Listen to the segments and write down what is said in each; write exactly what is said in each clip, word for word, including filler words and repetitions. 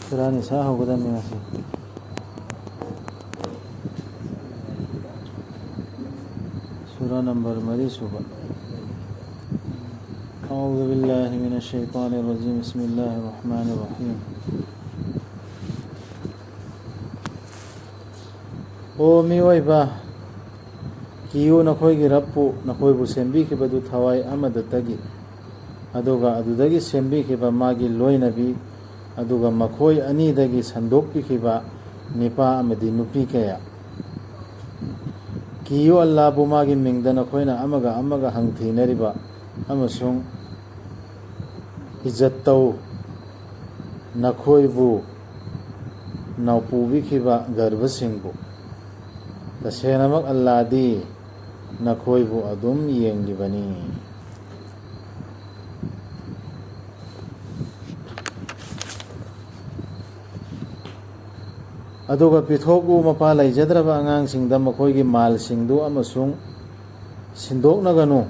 ꯁꯨꯔꯥ ꯅꯤꯁꯥ ꯍꯧꯒꯗꯕꯅꯤ ꯉꯁꯤ꯫ ꯁꯨꯔꯥ ꯅꯝꯕꯔ ꯃꯔꯤ ꯁꯨꯕ꯫ أعوذ بالله من الشيطان الرجيم. بسم الله الرحمن الرحيم. ꯑꯣ ꯃꯤꯑꯣꯏꯕ, ꯀꯤꯌꯨ ꯅꯈꯣꯏꯒꯤ ꯔꯕꯄꯨ, ꯅꯈꯣꯏꯕꯨ ꯁꯦꯝꯕꯤꯈꯤꯕꯗꯨ ꯊꯋꯥꯏ ꯑꯃꯗꯇꯒꯤ, ꯑꯗꯨꯒ ꯑꯗꯨꯗꯒꯤ ꯁꯦꯝꯕꯤꯈꯤꯕ ꯃꯥꯒꯤ ꯂꯣꯏꯅꯕꯤ, ꯑꯗꯨꯒ ꯃꯈꯣꯏ ꯑꯅꯤꯗꯒꯤ ꯁꯟꯗꯣꯛꯄꯤꯈꯤꯕ ꯅꯤꯄꯥ ꯑꯃꯗꯤ ꯅꯨꯄꯤ ꯀꯌꯥ꯫ ꯀꯤꯌꯨ ꯑꯜꯂꯥꯕꯨ ꯃꯥꯒꯤ ꯃꯤꯡꯗ ꯅꯈꯣꯏꯅ ꯑꯃꯒ ꯑꯃꯒ ꯍꯪꯊꯤꯅꯔꯤꯕ ꯑꯃꯁꯨꯡ ꯏꯖꯠ ꯇꯧ, ꯅꯈꯣꯏꯕꯨ ꯅꯥꯎꯄꯨꯕꯤꯈꯤꯕ ꯒꯔꯚꯁꯤꯡꯕꯨ꯫ ꯇꯁꯦꯡꯅꯃꯛ ꯑꯜꯂꯥꯗꯤ ꯅꯈꯣꯏꯕꯨ ꯑꯗꯨꯝ ꯌꯦꯡꯂꯤꯕꯅꯤ꯫ ꯑꯗꯨꯒ ꯄꯤꯊꯣꯛꯎ ꯃꯄꯥ ꯂꯩꯖꯗ꯭ꯔꯕ ꯑꯉꯥꯡꯁꯤꯡꯗ ꯃꯈꯣꯏꯒꯤ ꯃꯥꯜꯁꯤꯡꯗꯨ ꯑꯃꯁꯨꯡ ꯁꯤꯟꯗꯣꯛꯅꯒꯅꯨ꯫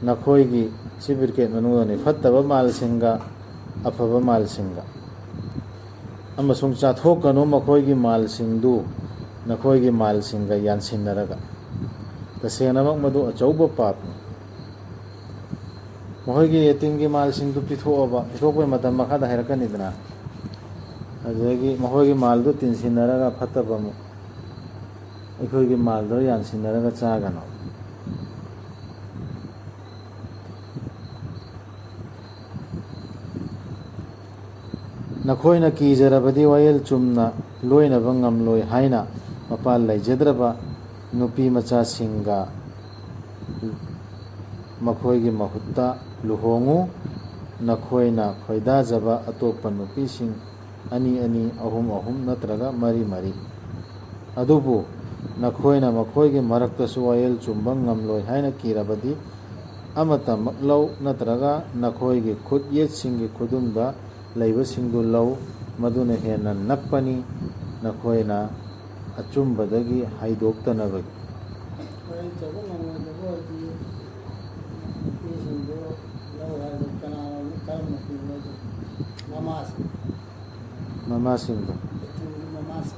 ꯅꯈꯣꯏꯒꯤ ꯁꯤ ꯕ꯭ꯔꯤꯀꯦꯠ ꯃꯅꯨꯡꯗꯅꯤ, ꯐꯠꯇꯕ ꯃꯥꯜꯁꯤꯡꯒ ꯑꯐꯕ ꯃꯥꯜꯁꯤꯡꯒ꯫ ꯑꯃꯁꯨꯡ ꯆꯥꯊꯣꯛꯀꯅꯨ ꯃꯈꯣꯏꯒꯤ ꯃꯥꯜꯁꯤꯡꯗꯨ ꯅꯈꯣꯏꯒꯤ ꯃꯥꯜꯁꯤꯡꯒ ꯌꯥꯟꯁꯤꯟꯅꯔꯒ꯫ ꯇꯁꯦꯡꯅꯃꯛ ꯃꯗꯨ ꯑꯆꯧꯕ ꯄꯥꯞꯅꯤ꯫ ꯃꯈꯣꯏꯒꯤ ꯌꯦꯇꯤꯝꯒꯤ ꯃꯥꯜꯁꯤꯡꯗꯨ ꯄꯤꯊꯣꯛꯑꯕ, ꯄꯤꯊꯣꯛꯄꯒꯤ ꯃꯇꯝ ꯃꯈꯥꯗ ꯍꯥꯏꯔꯛꯀꯅꯤꯗꯅ, ꯑꯗꯨꯗꯒꯤ ꯃꯈꯣꯏꯒꯤ ꯃꯥꯜꯗꯨ ꯇꯤꯟꯁꯤꯟꯅꯔꯒ ꯐꯠꯇꯕ ꯑꯃꯨꯛ ꯑꯩꯈꯣꯏꯒꯤ ꯃꯥꯜꯗꯣ ꯌꯥꯟꯁꯤꯟꯅꯔꯒ ꯆꯥꯒꯅꯣ꯫ ꯅꯈꯣꯏꯅ ꯀꯤꯖꯔꯕꯗꯤ ꯋꯥꯌꯦꯜ ꯆꯨꯝꯅ ꯂꯣꯏꯅꯕ ꯉꯝꯂꯣꯏ ꯍꯥꯏꯅ ꯃꯄꯥꯜ ꯂꯩꯖꯗ꯭ꯔꯕ ꯅꯨꯄꯤ ꯃꯆꯥꯁꯤꯡꯒ ꯃꯈꯣꯏꯒꯤ ꯃꯍꯨꯠꯇ ꯂꯨꯍꯣꯡꯉꯨ꯫ ꯅꯈꯣꯏꯅ ꯈꯣꯏꯗꯥꯖꯕ ꯑꯇꯣꯞꯄ ꯅꯨꯄꯤꯁꯤꯡ ꯑꯅꯤ ꯑꯅꯤ, ꯑꯍꯨꯝ ꯑꯍꯨꯝ ꯅꯠꯇ꯭ꯔꯒ ꯃꯔꯤ ꯃꯔꯤ꯫ ꯑꯗꯨꯕꯨ ꯅꯈꯣꯏꯅ ꯃꯈꯣꯏꯒꯤ ꯃꯔꯛꯇꯁꯨ ꯋꯥꯌꯦꯜ ꯆꯨꯝꯕ ꯉꯝꯂꯣꯏ ꯍꯥꯏꯅ ꯀꯤꯔꯕꯗꯤ, ꯑꯃꯇꯃꯛ ꯂꯧ, ꯅꯠꯇ꯭ꯔꯒ ꯅꯈꯣꯏꯒꯤ ꯈꯨꯠ ꯌꯦꯠꯁꯤꯡꯒꯤ ꯈꯨꯗꯨꯝꯗ ꯂꯩꯕꯁꯤꯡꯗꯨ ꯂꯧ, ꯃꯗꯨꯅ ꯍꯦꯟꯅ ꯅꯛꯄꯅꯤ, ꯅꯈꯣꯏꯅ ꯑꯆꯨꯝꯕꯗꯒꯤ ꯍꯥꯏꯗꯣꯛꯇꯅꯕꯒꯤ꯫ ꯋꯥꯌꯦꯜ ꯆꯨꯝꯕ ꯉꯝꯂꯣꯏꯗꯕ ꯑꯣꯏꯔꯗꯤ ꯅꯨꯄꯤꯁꯤꯡꯗꯨ ꯂꯧ ꯍꯥꯏꯕꯗꯨ ꯀꯅꯥꯅꯣ, ꯀꯔꯝꯕ ꯅꯨꯄꯤꯅꯣ? ꯃꯃꯥꯁꯦ꯫ ꯃꯃꯥꯁꯤꯡꯗꯣ꯫ ꯂꯩꯇ꯭ꯔꯤꯕꯗꯤ ꯃꯃꯥꯁꯦ꯫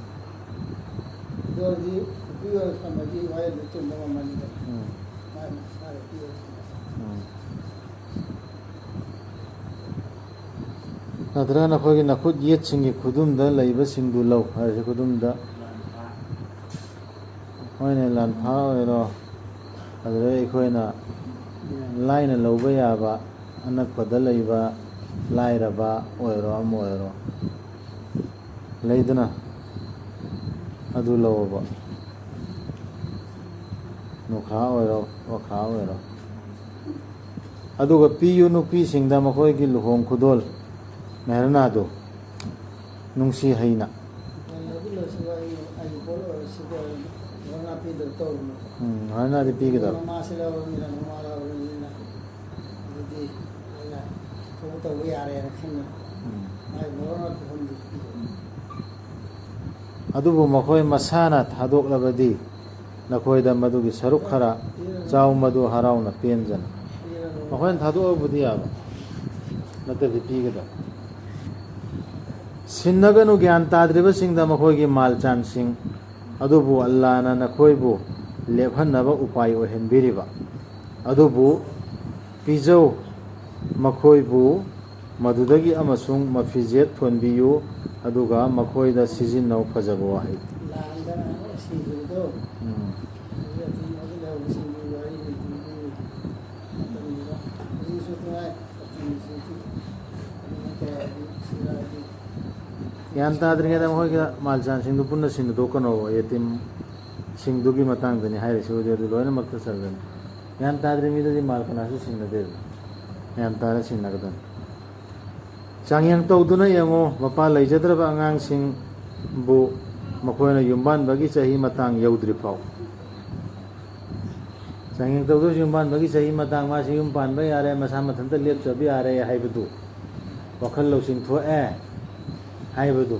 ꯑꯗꯨ ꯑꯣꯏꯔꯗꯤ ꯅꯨꯄꯤ ꯑꯣꯏꯅ ꯊꯝꯃꯗꯤ ꯋꯥꯌꯦꯜꯗꯣ ꯆꯨꯝꯕ ꯉꯝꯃꯅꯤꯗꯅ꯫ ꯎꯝ꯫ ꯃꯥ ꯅꯨꯄꯤ ꯑꯣꯏꯅ ꯊꯝꯃꯗꯤ꯫ ꯎꯝ꯫ ꯅꯠꯇ꯭ꯔꯒꯅ ꯑꯩꯈꯣꯏꯒꯤ ꯅꯈꯨꯠ ꯌꯦꯠꯁꯤꯡꯒꯤ ꯈꯨꯗꯨꯝꯗ ꯂꯩꯕꯁꯤꯡꯗꯨ ꯂꯧ ꯍꯥꯏꯔꯁꯤ, ꯈꯨꯗꯨꯝꯗ꯫ ꯍꯣꯏꯅꯦ, ꯂꯥꯟꯐꯥ ꯑꯣꯏꯔꯣ, ꯑꯗꯨꯗꯩ ꯑꯩꯈꯣꯏꯅ ꯂꯥꯏꯅ ꯂꯧꯕ ꯌꯥꯕ ꯑꯅꯛꯄꯗ ꯂꯩꯕ ꯂꯥꯏꯔꯕ ꯑꯣꯏꯔꯣ, ꯑꯃ ꯑꯣꯏꯔꯣ, ꯂꯩꯗꯅ, ꯑꯗꯨ ꯂꯧꯑꯣꯕ꯫ ꯅꯨꯈꯥ ꯑꯣꯏꯔꯣ, ꯋꯥꯈꯥ ꯑꯣꯏꯔꯣ꯫ ꯑꯗꯨꯒ ꯄꯤꯌꯨ ꯅꯨꯄꯤꯁꯤꯡꯗ ꯃꯈꯣꯏꯒꯤ ꯂꯨꯍꯣꯡ ꯈꯨꯗꯣꯜ, ꯃꯦꯍꯔꯅꯥꯗꯨ, ꯅꯨꯡꯁꯤ ꯍꯩꯅ꯫ ꯎꯝ, ꯃꯦꯍꯔꯅꯥꯗꯤ ꯄꯤꯒꯗꯕ꯫ ꯑꯗꯨꯗꯤ ꯑꯩꯅ ꯊꯕꯛ ꯇꯧꯕ ꯌꯥꯔꯦꯅ ꯈꯟꯕ꯫ ꯎꯝ꯫ ꯃꯥꯒꯤ ꯃꯔꯣꯟ ꯑꯃ ꯄꯤꯐꯝꯗꯤ ꯄꯤꯔꯣꯏ꯫ ꯑꯗꯨꯕꯨ ꯃꯈꯣꯏ ꯃꯁꯥꯅ ꯊꯥꯗꯣꯛꯂꯕꯗꯤ ꯅꯈꯣꯏꯗ ꯃꯗꯨꯒꯤ ꯁꯔꯨꯛ ꯈꯔ ꯆꯥꯎ, ꯃꯗꯨ ꯍꯔꯥꯎꯅ ꯄꯦꯟꯖꯅ꯫ ꯄꯤꯔꯔꯣꯏ꯫ ꯃꯈꯣꯏꯅ ꯊꯥꯗꯣꯛꯑꯕꯨꯗꯤ ꯌꯥꯕ, ꯅꯠꯇ꯭ꯔꯗꯤ ꯄꯤꯒꯗꯕ꯫ ꯁꯤꯟꯅꯒꯅꯨ ꯒ꯭ꯌꯥꯟ ꯇꯥꯗ꯭ꯔꯤꯕꯁꯤꯡꯗ ꯃꯈꯣꯏꯒꯤ ꯃꯥꯜ ꯆꯥꯟꯁꯤꯡ ꯑꯗꯨꯕꯨ ꯑꯜꯂꯥꯅ ꯅꯈꯣꯏꯕꯨ ꯂꯦꯞꯍꯟꯅꯕ ꯎꯄꯥꯏ ꯑꯣꯏꯍꯟꯕꯤꯔꯤꯕ ꯑꯗꯨꯕꯨ ꯄꯤꯖꯧ꯫ ꯃꯈꯣꯏꯕꯨ ꯃꯗꯨꯗꯒꯤ ꯑꯃꯁꯨꯡ ꯃꯐꯤꯖꯦꯠ ꯊꯣꯟꯕꯤꯌꯨ, ꯑꯗꯨꯒ ꯃꯈꯣꯏꯗ ꯁꯤꯖꯤꯟꯅꯧ꯫ ꯐꯖꯕ ꯋꯥꯍꯩ꯫ ꯂꯥꯟꯗꯅ ꯁꯤꯈꯤꯕꯗꯣ꯫ ꯎꯝ꯫ ꯑꯗꯨꯗ ꯑꯗꯨꯝ ꯑꯗꯨ ꯂꯧꯕꯁꯤꯡꯗꯨ ꯋꯥꯔꯤ ꯂꯤꯕꯤꯌꯨ꯫ ꯃꯇꯝꯗꯨꯗ ꯍꯧꯖꯤꯛꯁꯨ ꯇꯉꯥꯏ ꯐꯗꯕꯁꯤꯡꯁꯤ ꯑꯗꯨꯃꯥꯏꯅ ꯇꯧꯔꯛꯑꯗꯤ ꯁꯤꯔꯛꯑꯗꯤ꯫ ꯒ꯭ꯌꯥꯟ ꯇꯥꯗ꯭ꯔꯤꯉꯩꯗ ꯃꯈꯣꯏꯒꯤ ꯃꯥꯜꯆꯥꯟꯁꯤꯡꯗꯨ ꯄꯨꯟꯅ ꯁꯤꯟꯅꯊꯣꯛꯀꯅꯣꯕ꯫ ꯌꯦꯇꯤꯝꯁꯤꯡꯗꯨꯒꯤ ꯃꯇꯥꯡꯗꯅꯤ ꯍꯥꯏꯔꯤꯁꯤ꯫ ꯍꯧꯖꯤꯛ ꯑꯗꯨ ꯂꯣꯏꯅꯃꯛꯇ ꯆꯜꯂꯅꯤ꯫ ꯒ꯭ꯌꯥꯟ ꯇꯥꯗ꯭ꯔꯤ ꯃꯤꯗꯗꯤ ꯃꯥꯜ ꯀꯅꯥꯁꯨ ꯁꯤꯟꯅꯗꯦꯕ꯫ ꯒ꯭ꯌꯥꯟ ꯇꯥꯔ ꯁꯤꯟꯅꯒꯗꯕꯅꯤ꯫ ꯆꯥꯡꯌꯦꯡ ꯇꯧꯗꯨꯅ ꯌꯦꯡꯉꯨ, ꯃꯄꯥ ꯂꯩꯖꯗ꯭ꯔꯕ ꯑꯉꯥꯡꯁꯤꯡꯕꯨ ꯃꯈꯣꯏꯅ ꯌꯨꯝꯕꯥꯟꯕꯒꯤ ꯆꯍꯤ ꯃꯇꯥꯡ ꯌꯧꯗ꯭ꯔꯤꯐꯥꯎ꯫ ꯆꯥꯡꯌꯦꯡ ꯇꯧꯗ꯭ꯔꯁꯨ ꯌꯨꯝꯕꯥꯟꯕꯒꯤ ꯆꯍꯤ ꯃꯇꯥꯡ, ꯃꯥꯁꯤ ꯌꯨꯝ ꯄꯥꯟꯕ ꯌꯥꯔꯦ, ꯃꯁꯥ ꯃꯊꯟꯇ ꯂꯦꯞꯆꯕ ꯌꯥꯔꯦ ꯍꯥꯏꯕꯗꯨ, ꯋꯥꯈꯜ ꯂꯧꯁꯤꯡ ꯊꯣꯛꯑꯦ ꯍꯥꯏꯕꯗꯨ,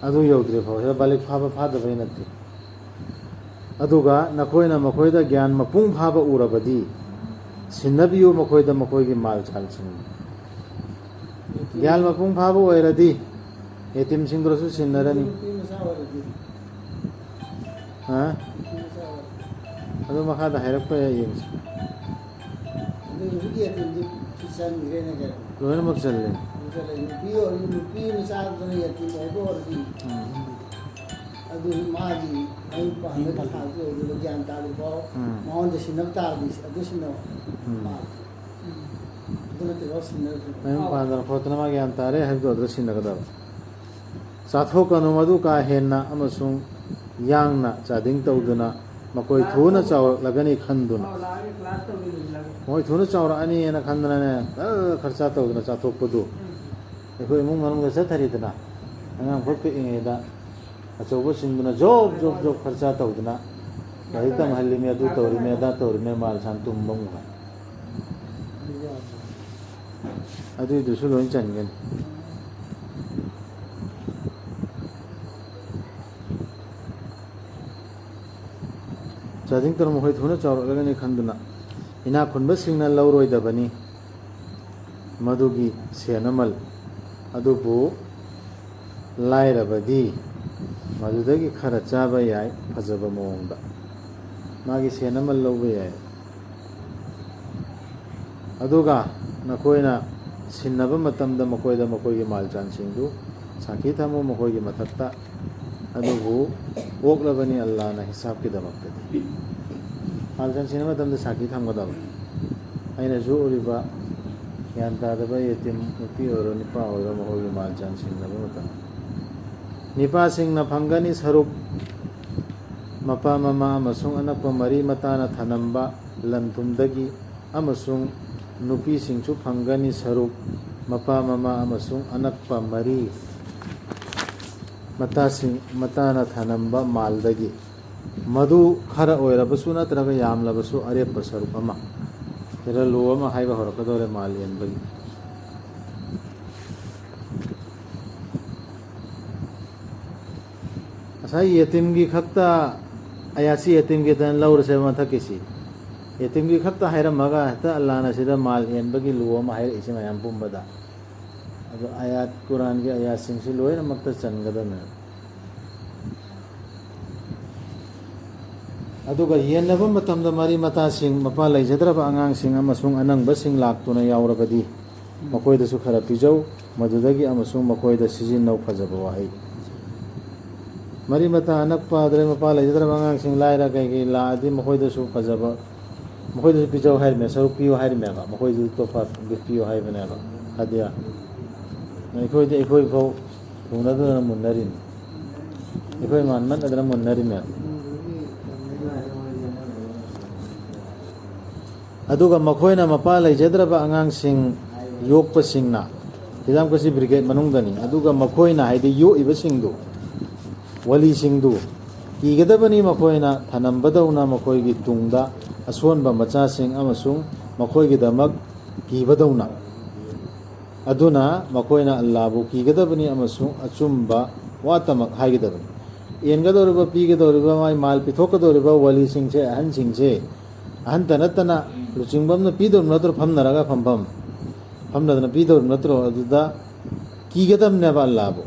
ꯑꯗꯨ ꯌꯧꯗ꯭ꯔꯤꯐꯥꯎ, ꯁꯤꯗ ꯕꯥꯂꯤꯛ ꯐꯥꯕ ꯐꯥꯗꯕꯩ ꯅꯠꯇꯦ꯫ ꯑꯗꯨꯒ ꯅꯈꯣꯏꯅ ꯃꯈꯣꯏꯗ ꯒ꯭ꯌꯥꯟ ꯃꯄꯨꯡ ꯐꯥꯕ ꯎꯔꯕꯗꯤ, ꯁꯤꯟꯅꯕꯤꯌꯨ ꯃꯈꯣꯏꯗ ꯃꯈꯣꯏꯒꯤ ꯃꯥꯜ ꯆꯥꯜꯁꯤꯡ꯫ ꯒ꯭ꯌꯥꯟ ꯃꯄꯨꯡ ꯐꯥꯕ ꯑꯣꯏꯔꯗꯤ ꯌꯦꯇꯤꯝꯁꯤꯡꯗꯨꯔꯁꯨ ꯁꯤꯟꯅꯔꯅꯤ꯫ ꯅꯨꯄꯤ ꯃꯆꯥ ꯑꯣꯏꯔꯗꯤ ꯍꯥ? ꯅꯨꯄꯤ ꯃꯆꯥ ꯑꯣꯏꯔꯗꯤ ꯑꯗꯨ ꯃꯈꯥꯗ ꯍꯥꯏꯔꯛꯄ ꯌꯥꯏ, ꯌꯦꯡꯁꯤ꯫ ꯑꯗꯨ ꯍꯧꯖꯤꯛ ꯌꯦꯇꯤꯝꯗꯤ ꯁꯤ ꯆꯟꯈ꯭ꯔꯦꯅꯦ ꯀꯩꯅꯣ꯫ ꯂꯣꯏꯅꯃꯛ ꯆꯜꯂꯦ꯫ ꯑꯗꯨ ꯆꯜꯂꯦ꯫ ꯅꯨꯄꯤ ꯑꯣꯏꯔꯗꯤ, ꯅꯨꯄꯤ ꯃꯆꯥꯗꯨꯅ ꯌꯦꯇꯤꯝ ꯑꯣꯏꯕ ꯑꯣꯏꯔꯗꯤ ꯎꯝ꯫ ꯑꯗꯨ ꯃꯥꯒꯤ ꯃꯌꯨꯝ ꯄꯥꯟꯕꯒꯤ ꯊꯥꯛꯇ ꯑꯣꯏꯗꯣꯏꯕ, ꯒ꯭ꯌꯥꯟ ꯇꯥꯗ꯭ꯔꯤꯕꯣ꯫ ꯎꯝ꯫ ꯃꯉꯣꯟꯗ ꯁꯤꯟꯅꯕ ꯇꯥꯔꯗꯤ ꯑꯗꯨ ꯁꯤꯟꯅꯕ꯫ ꯎꯝ꯫ ꯃꯥ ꯑꯗꯨ ꯅꯠꯇꯦꯕ ꯁꯤꯟꯅꯔꯤꯁꯦ꯫ ꯃꯌꯨꯝ ꯄꯥꯟꯗꯅ ꯈꯣꯠꯇꯅ ꯃꯥ ꯒ꯭ꯌꯥꯟ ꯇꯥꯔꯦ ꯍꯥꯏꯕꯗꯣ ꯑꯗꯨꯗ ꯁꯤꯟꯅꯒꯗꯕ꯫ ꯆꯥꯊꯣꯛꯀꯅꯨ, ꯃꯗꯨ ꯀꯥ ꯍꯦꯟꯅ ꯑꯃꯁꯨꯡ ꯌꯥꯡꯅ ꯆꯥꯗꯤꯡ ꯇꯧꯗꯨꯅ ꯃꯈꯣꯏ ꯊꯨꯅ ꯆꯥꯎꯔꯛꯂꯒꯅꯤ ꯈꯟꯗꯨꯅ꯫ ꯃꯈꯣꯏ ꯊꯨꯅ ꯆꯥꯎꯔꯛꯑꯅꯤꯅ ꯈꯟꯗꯅꯅꯦ, ꯈꯔ ꯈꯔ ꯆꯥ ꯇꯧꯗꯅ ꯆꯥꯊꯣꯛꯄꯗꯨ꯫ ꯑꯩꯈꯣꯏ ꯏꯃꯨꯡ ꯃꯅꯨꯡꯗ ꯆꯠꯊꯔꯤꯗꯅ, ꯑꯉꯥꯡ ꯈꯔ ꯄꯤꯛꯏꯉꯩꯗ ꯑꯆꯧꯕꯁꯤꯡꯗꯨꯅ ꯖꯣꯕ ꯖꯣꯕ ꯖꯣꯕ ꯈꯔꯆꯥ ꯇꯧꯗꯅ, ꯂꯥꯏꯔꯤꯛ ꯇꯝꯍꯜꯂꯤꯃꯦ, ꯑꯗꯨ ꯇꯧꯔꯤꯃꯦ, ꯑꯗꯥ ꯇꯧꯔꯤꯃꯦ, ꯃꯥꯜ ꯁꯥꯟ ꯇꯨꯝꯕ ꯉꯝꯃꯣꯏ꯫ ꯑꯗꯨꯏꯗꯨꯁꯨ ꯂꯣꯏ ꯆꯟꯒꯅꯤ꯫ ꯆꯥꯗꯤꯡ ꯇꯧꯔ ꯃꯈꯣꯏ ꯊꯨꯅ ꯆꯥꯎꯔꯛꯂꯒꯅꯤ ꯈꯟꯗꯨꯅ ꯏꯅꯥꯛ ꯈꯨꯟꯕꯁꯤꯡꯅ ꯂꯧꯔꯣꯏꯗꯕꯅꯤ ꯃꯗꯨꯒꯤ ꯁꯦꯟ ꯑꯃꯜ꯫ ꯑꯗꯨꯕꯨ ꯂꯥꯏꯔꯕꯗꯤ ꯃꯗꯨꯗꯒꯤ ꯈꯔ ꯆꯥꯕ ꯌꯥꯏ, ꯐꯖꯕ ꯃꯑꯣꯡꯗ ꯃꯥꯒꯤ ꯁꯦꯟ ꯑꯃ ꯂꯧꯕ ꯌꯥꯏ꯫ ꯑꯗꯨꯒ ꯅꯈꯣꯏꯅ ꯁꯤꯟꯅꯕ ꯃꯇꯝꯗ ꯃꯈꯣꯏꯗ ꯃꯈꯣꯏꯒꯤ ꯃꯥꯜ ꯆꯥꯟꯁꯤꯡꯗꯨ ꯁꯥꯈꯤ ꯊꯝꯃꯨ, ꯃꯈꯣꯏꯒꯤ ꯃꯊꯛꯇ꯫ ꯑꯗꯨꯕꯨ ꯑꯣꯛꯂꯕꯅꯤ ꯑꯜꯂꯥꯅ ꯍꯤꯁꯥꯕꯀꯤꯗꯃꯛꯇꯗꯤ꯫ ꯃꯥꯜ ꯆꯥꯟꯁꯤꯟꯅꯕ ꯃꯇꯝꯗ ꯁꯥꯈꯤ ꯊꯝꯒꯗꯕ꯫ ꯑꯩꯅ ꯌꯣꯛꯎꯔꯤꯕ ꯒ꯭ꯌꯥꯟ ꯇꯥꯗꯕ ꯌꯦꯇꯤꯝ ꯅꯨꯄꯤ ꯑꯣꯏꯔꯣ ꯅꯨꯄꯥ ꯑꯣꯏꯔꯣ, ꯃꯈꯣꯏꯒꯤ ꯃꯥꯜ ꯆꯥꯟꯁꯤꯟꯅꯕ ꯃꯇꯝꯗ ꯅꯤꯄꯥꯁꯤꯡꯅ ꯐꯪꯒꯅꯤ ꯁꯔꯨꯛ ꯃꯄꯥ ꯃꯃꯥ ꯑꯃꯁꯨꯡ ꯑꯅꯛꯄ ꯃꯔꯤ ꯃꯇꯥꯅ ꯊꯅꯝꯕ ꯂꯟ ꯊꯨꯝꯗꯒꯤ, ꯑꯃꯁꯨꯡ ꯅꯨꯄꯤꯁꯤꯡꯁꯨ ꯐꯪꯒꯅꯤ ꯁꯔꯨꯛ ꯃꯄꯥ ꯃꯃꯥ ꯑꯃꯁꯨꯡ ꯑꯅꯛꯄ ꯃꯔꯤ ꯃꯇꯥꯁꯤꯡ, ꯃꯇꯥꯅ ꯊꯅꯝꯕ ꯃꯥꯜꯗꯒꯤ꯫ ꯃꯗꯨ ꯈꯔ ꯑꯣꯏꯔꯕꯁꯨ ꯅꯠꯇ꯭ꯔꯒ ꯌꯥꯝꯂꯕꯁꯨ ꯑꯔꯦꯞꯄ ꯁꯔꯨꯛ ꯑꯃ, ꯔꯂꯨ ꯑꯃ ꯍꯥꯏꯕ ꯍꯧꯔꯛꯀꯗꯧꯔꯦ ꯃꯥꯜ ꯌꯦꯟꯕꯒꯤ꯫ ꯉꯁꯥꯏ ꯌꯦꯇꯤꯝꯒꯤ ꯈꯛꯇ, ꯑꯌꯥꯁꯤ ꯌꯦꯇꯤꯝꯒꯤꯗꯅ ꯂꯧꯔꯁꯦꯕ ꯃꯊꯛꯀꯤꯁꯤ꯫ ꯌꯦꯇꯤꯝꯒꯤ ꯈꯛꯇ ꯍꯥꯏꯔꯝꯃꯒ ꯍꯦꯛꯇ ꯑꯜꯂꯥꯅ ꯁꯤꯗ ꯃꯥꯜ ꯌꯦꯟꯕꯒꯤ ꯂꯨ ꯑꯃ ꯍꯥꯏꯔꯛꯏꯁꯦ ꯃꯌꯥꯝ ꯄꯨꯝꯕꯗ꯫ ꯑꯥꯌꯥꯠ, ꯀꯨꯔꯥꯟꯒꯤ ꯑꯥꯌꯥꯠꯁꯤꯡꯁꯤ ꯂꯣꯏꯅꯃꯛꯇ ꯆꯟꯒꯗꯕꯅꯦ꯫ ꯑꯗꯨꯒ ꯌꯦꯟꯅꯕ ꯃꯇꯝꯗ ꯃꯔꯤ ꯃꯇꯥꯁꯤꯡ, ꯃꯄꯥ ꯂꯩꯖꯗ꯭ꯔꯕ ꯑꯉꯥꯡꯁꯤꯡ ꯑꯃꯁꯨꯡ ꯑꯅꯪꯕꯁꯤꯡ ꯂꯥꯛꯇꯨꯅ ꯌꯥꯎꯔꯕꯗꯤ, ꯃꯈꯣꯏꯗꯁꯨ ꯈꯔ ꯄꯤꯖꯧ, ꯃꯗꯨꯗꯒꯤ ꯑꯃꯁꯨꯡ ꯃꯈꯣꯏꯗ ꯁꯤꯖꯤꯟꯅꯧ꯫ ꯐꯖꯕ ꯋꯥꯍꯩ꯫ ꯃꯔꯤ ꯃꯇꯥ ꯑꯅꯛꯄ, ꯑꯗꯨꯗꯩ ꯃꯄꯥ ꯂꯩꯖꯗ꯭ꯔꯕ ꯑꯉꯥꯡꯁꯤꯡ, ꯂꯥꯏꯔ ꯀꯩꯀꯩ ꯂꯥꯛꯑꯗꯤ ꯃꯈꯣꯏꯗꯁꯨ ꯐꯖꯕ, ꯃꯈꯣꯏꯗꯁꯨ ꯄꯤꯖꯧ ꯍꯥꯏꯔꯤꯃꯦ, ꯁꯔꯨꯛ ꯄꯤꯌꯨ ꯍꯥꯏꯔꯤꯃꯦꯕ, ꯃꯈꯣꯏꯗꯁꯨ ꯇꯣꯞꯄ ꯒꯤꯐ ꯄꯤꯌꯨ ꯍꯥꯏꯕꯅꯦꯕ꯫ ꯍꯥꯏꯗꯤ ꯑꯩꯈꯣꯏꯗꯤ ꯑꯩꯈꯣꯏ ꯐꯥꯎ ꯊꯨꯡꯅꯗꯗꯅ ꯃꯨꯟꯅꯔꯤꯅꯤ, ꯑꯩꯈꯣꯏ ꯃꯥꯟꯃꯠꯅꯗꯅ ꯃꯨꯟꯅꯔꯤꯃꯦꯕ꯫ ꯑꯗꯨꯒ ꯃꯈꯣꯏꯅ ꯃꯄꯥ ꯂꯩꯖꯗ꯭ꯔꯕ ꯑꯉꯥꯡꯁꯤꯡ ꯌꯣꯛꯄꯁꯤꯡꯅ, ꯍꯤꯖꯥꯝ ꯀꯁꯤ ꯕ꯭ꯔꯤꯒꯦꯗ ꯃꯅꯨꯡꯗꯅꯤ, ꯑꯗꯨꯒ ꯃꯈꯣꯏꯅ, ꯍꯥꯏꯗꯤ ꯌꯣꯛꯏꯕꯁꯤꯡꯗꯨ, ꯋꯥꯂꯤꯁꯤꯡꯗꯨ ꯀꯤꯒꯗꯕꯅꯤ, ꯃꯈꯣꯏꯅ ꯊꯅꯝꯕꯗꯧꯅ ꯃꯈꯣꯏꯒꯤ ꯇꯨꯡꯗ ꯑꯁꯣꯟꯕ ꯃꯆꯥꯁꯤꯡ ꯑꯃꯁꯨꯡ ꯃꯈꯣꯏꯒꯤꯗꯃꯛ ꯀꯤꯕꯗꯧꯅ꯫ ꯑꯗꯨꯅ ꯃꯈꯣꯏꯅ ꯑꯜꯂꯥꯕꯨ ꯀꯤꯒꯗꯕꯅꯤ ꯑꯃꯁꯨꯡ ꯑꯆꯨꯝꯕ ꯋꯥꯇꯃꯛ ꯍꯥꯏꯒꯗꯕꯅꯤ꯫ ꯌꯦꯟꯒꯗꯧꯔꯤꯕ, ꯄꯤꯒꯗꯧꯔꯤꯕ, ꯃꯥꯏ ꯃꯥꯜ ꯄꯤꯊꯣꯛꯀꯗꯧꯔꯤꯕ ꯋꯥꯂꯤꯁꯤꯡꯁꯦ, ꯑꯍꯟꯁꯤꯡꯁꯦ, ꯑꯍꯟꯇ ꯅꯠꯇꯅ ꯂꯨꯆꯤꯡꯕ ꯑꯃꯅ ꯄꯤꯗꯧꯔꯤꯕ ꯅꯠꯇ꯭ꯔꯣ? ꯐꯝꯅꯔꯒ ꯐꯝꯐꯝ ꯐꯝꯅꯗꯅ ꯄꯤꯗꯧꯔꯤꯕ ꯅꯠꯇ꯭ꯔꯣ? ꯑꯗꯨꯗ ꯀꯤꯒꯗꯕꯅꯦꯕ ꯑꯜꯂꯥꯕꯨ꯫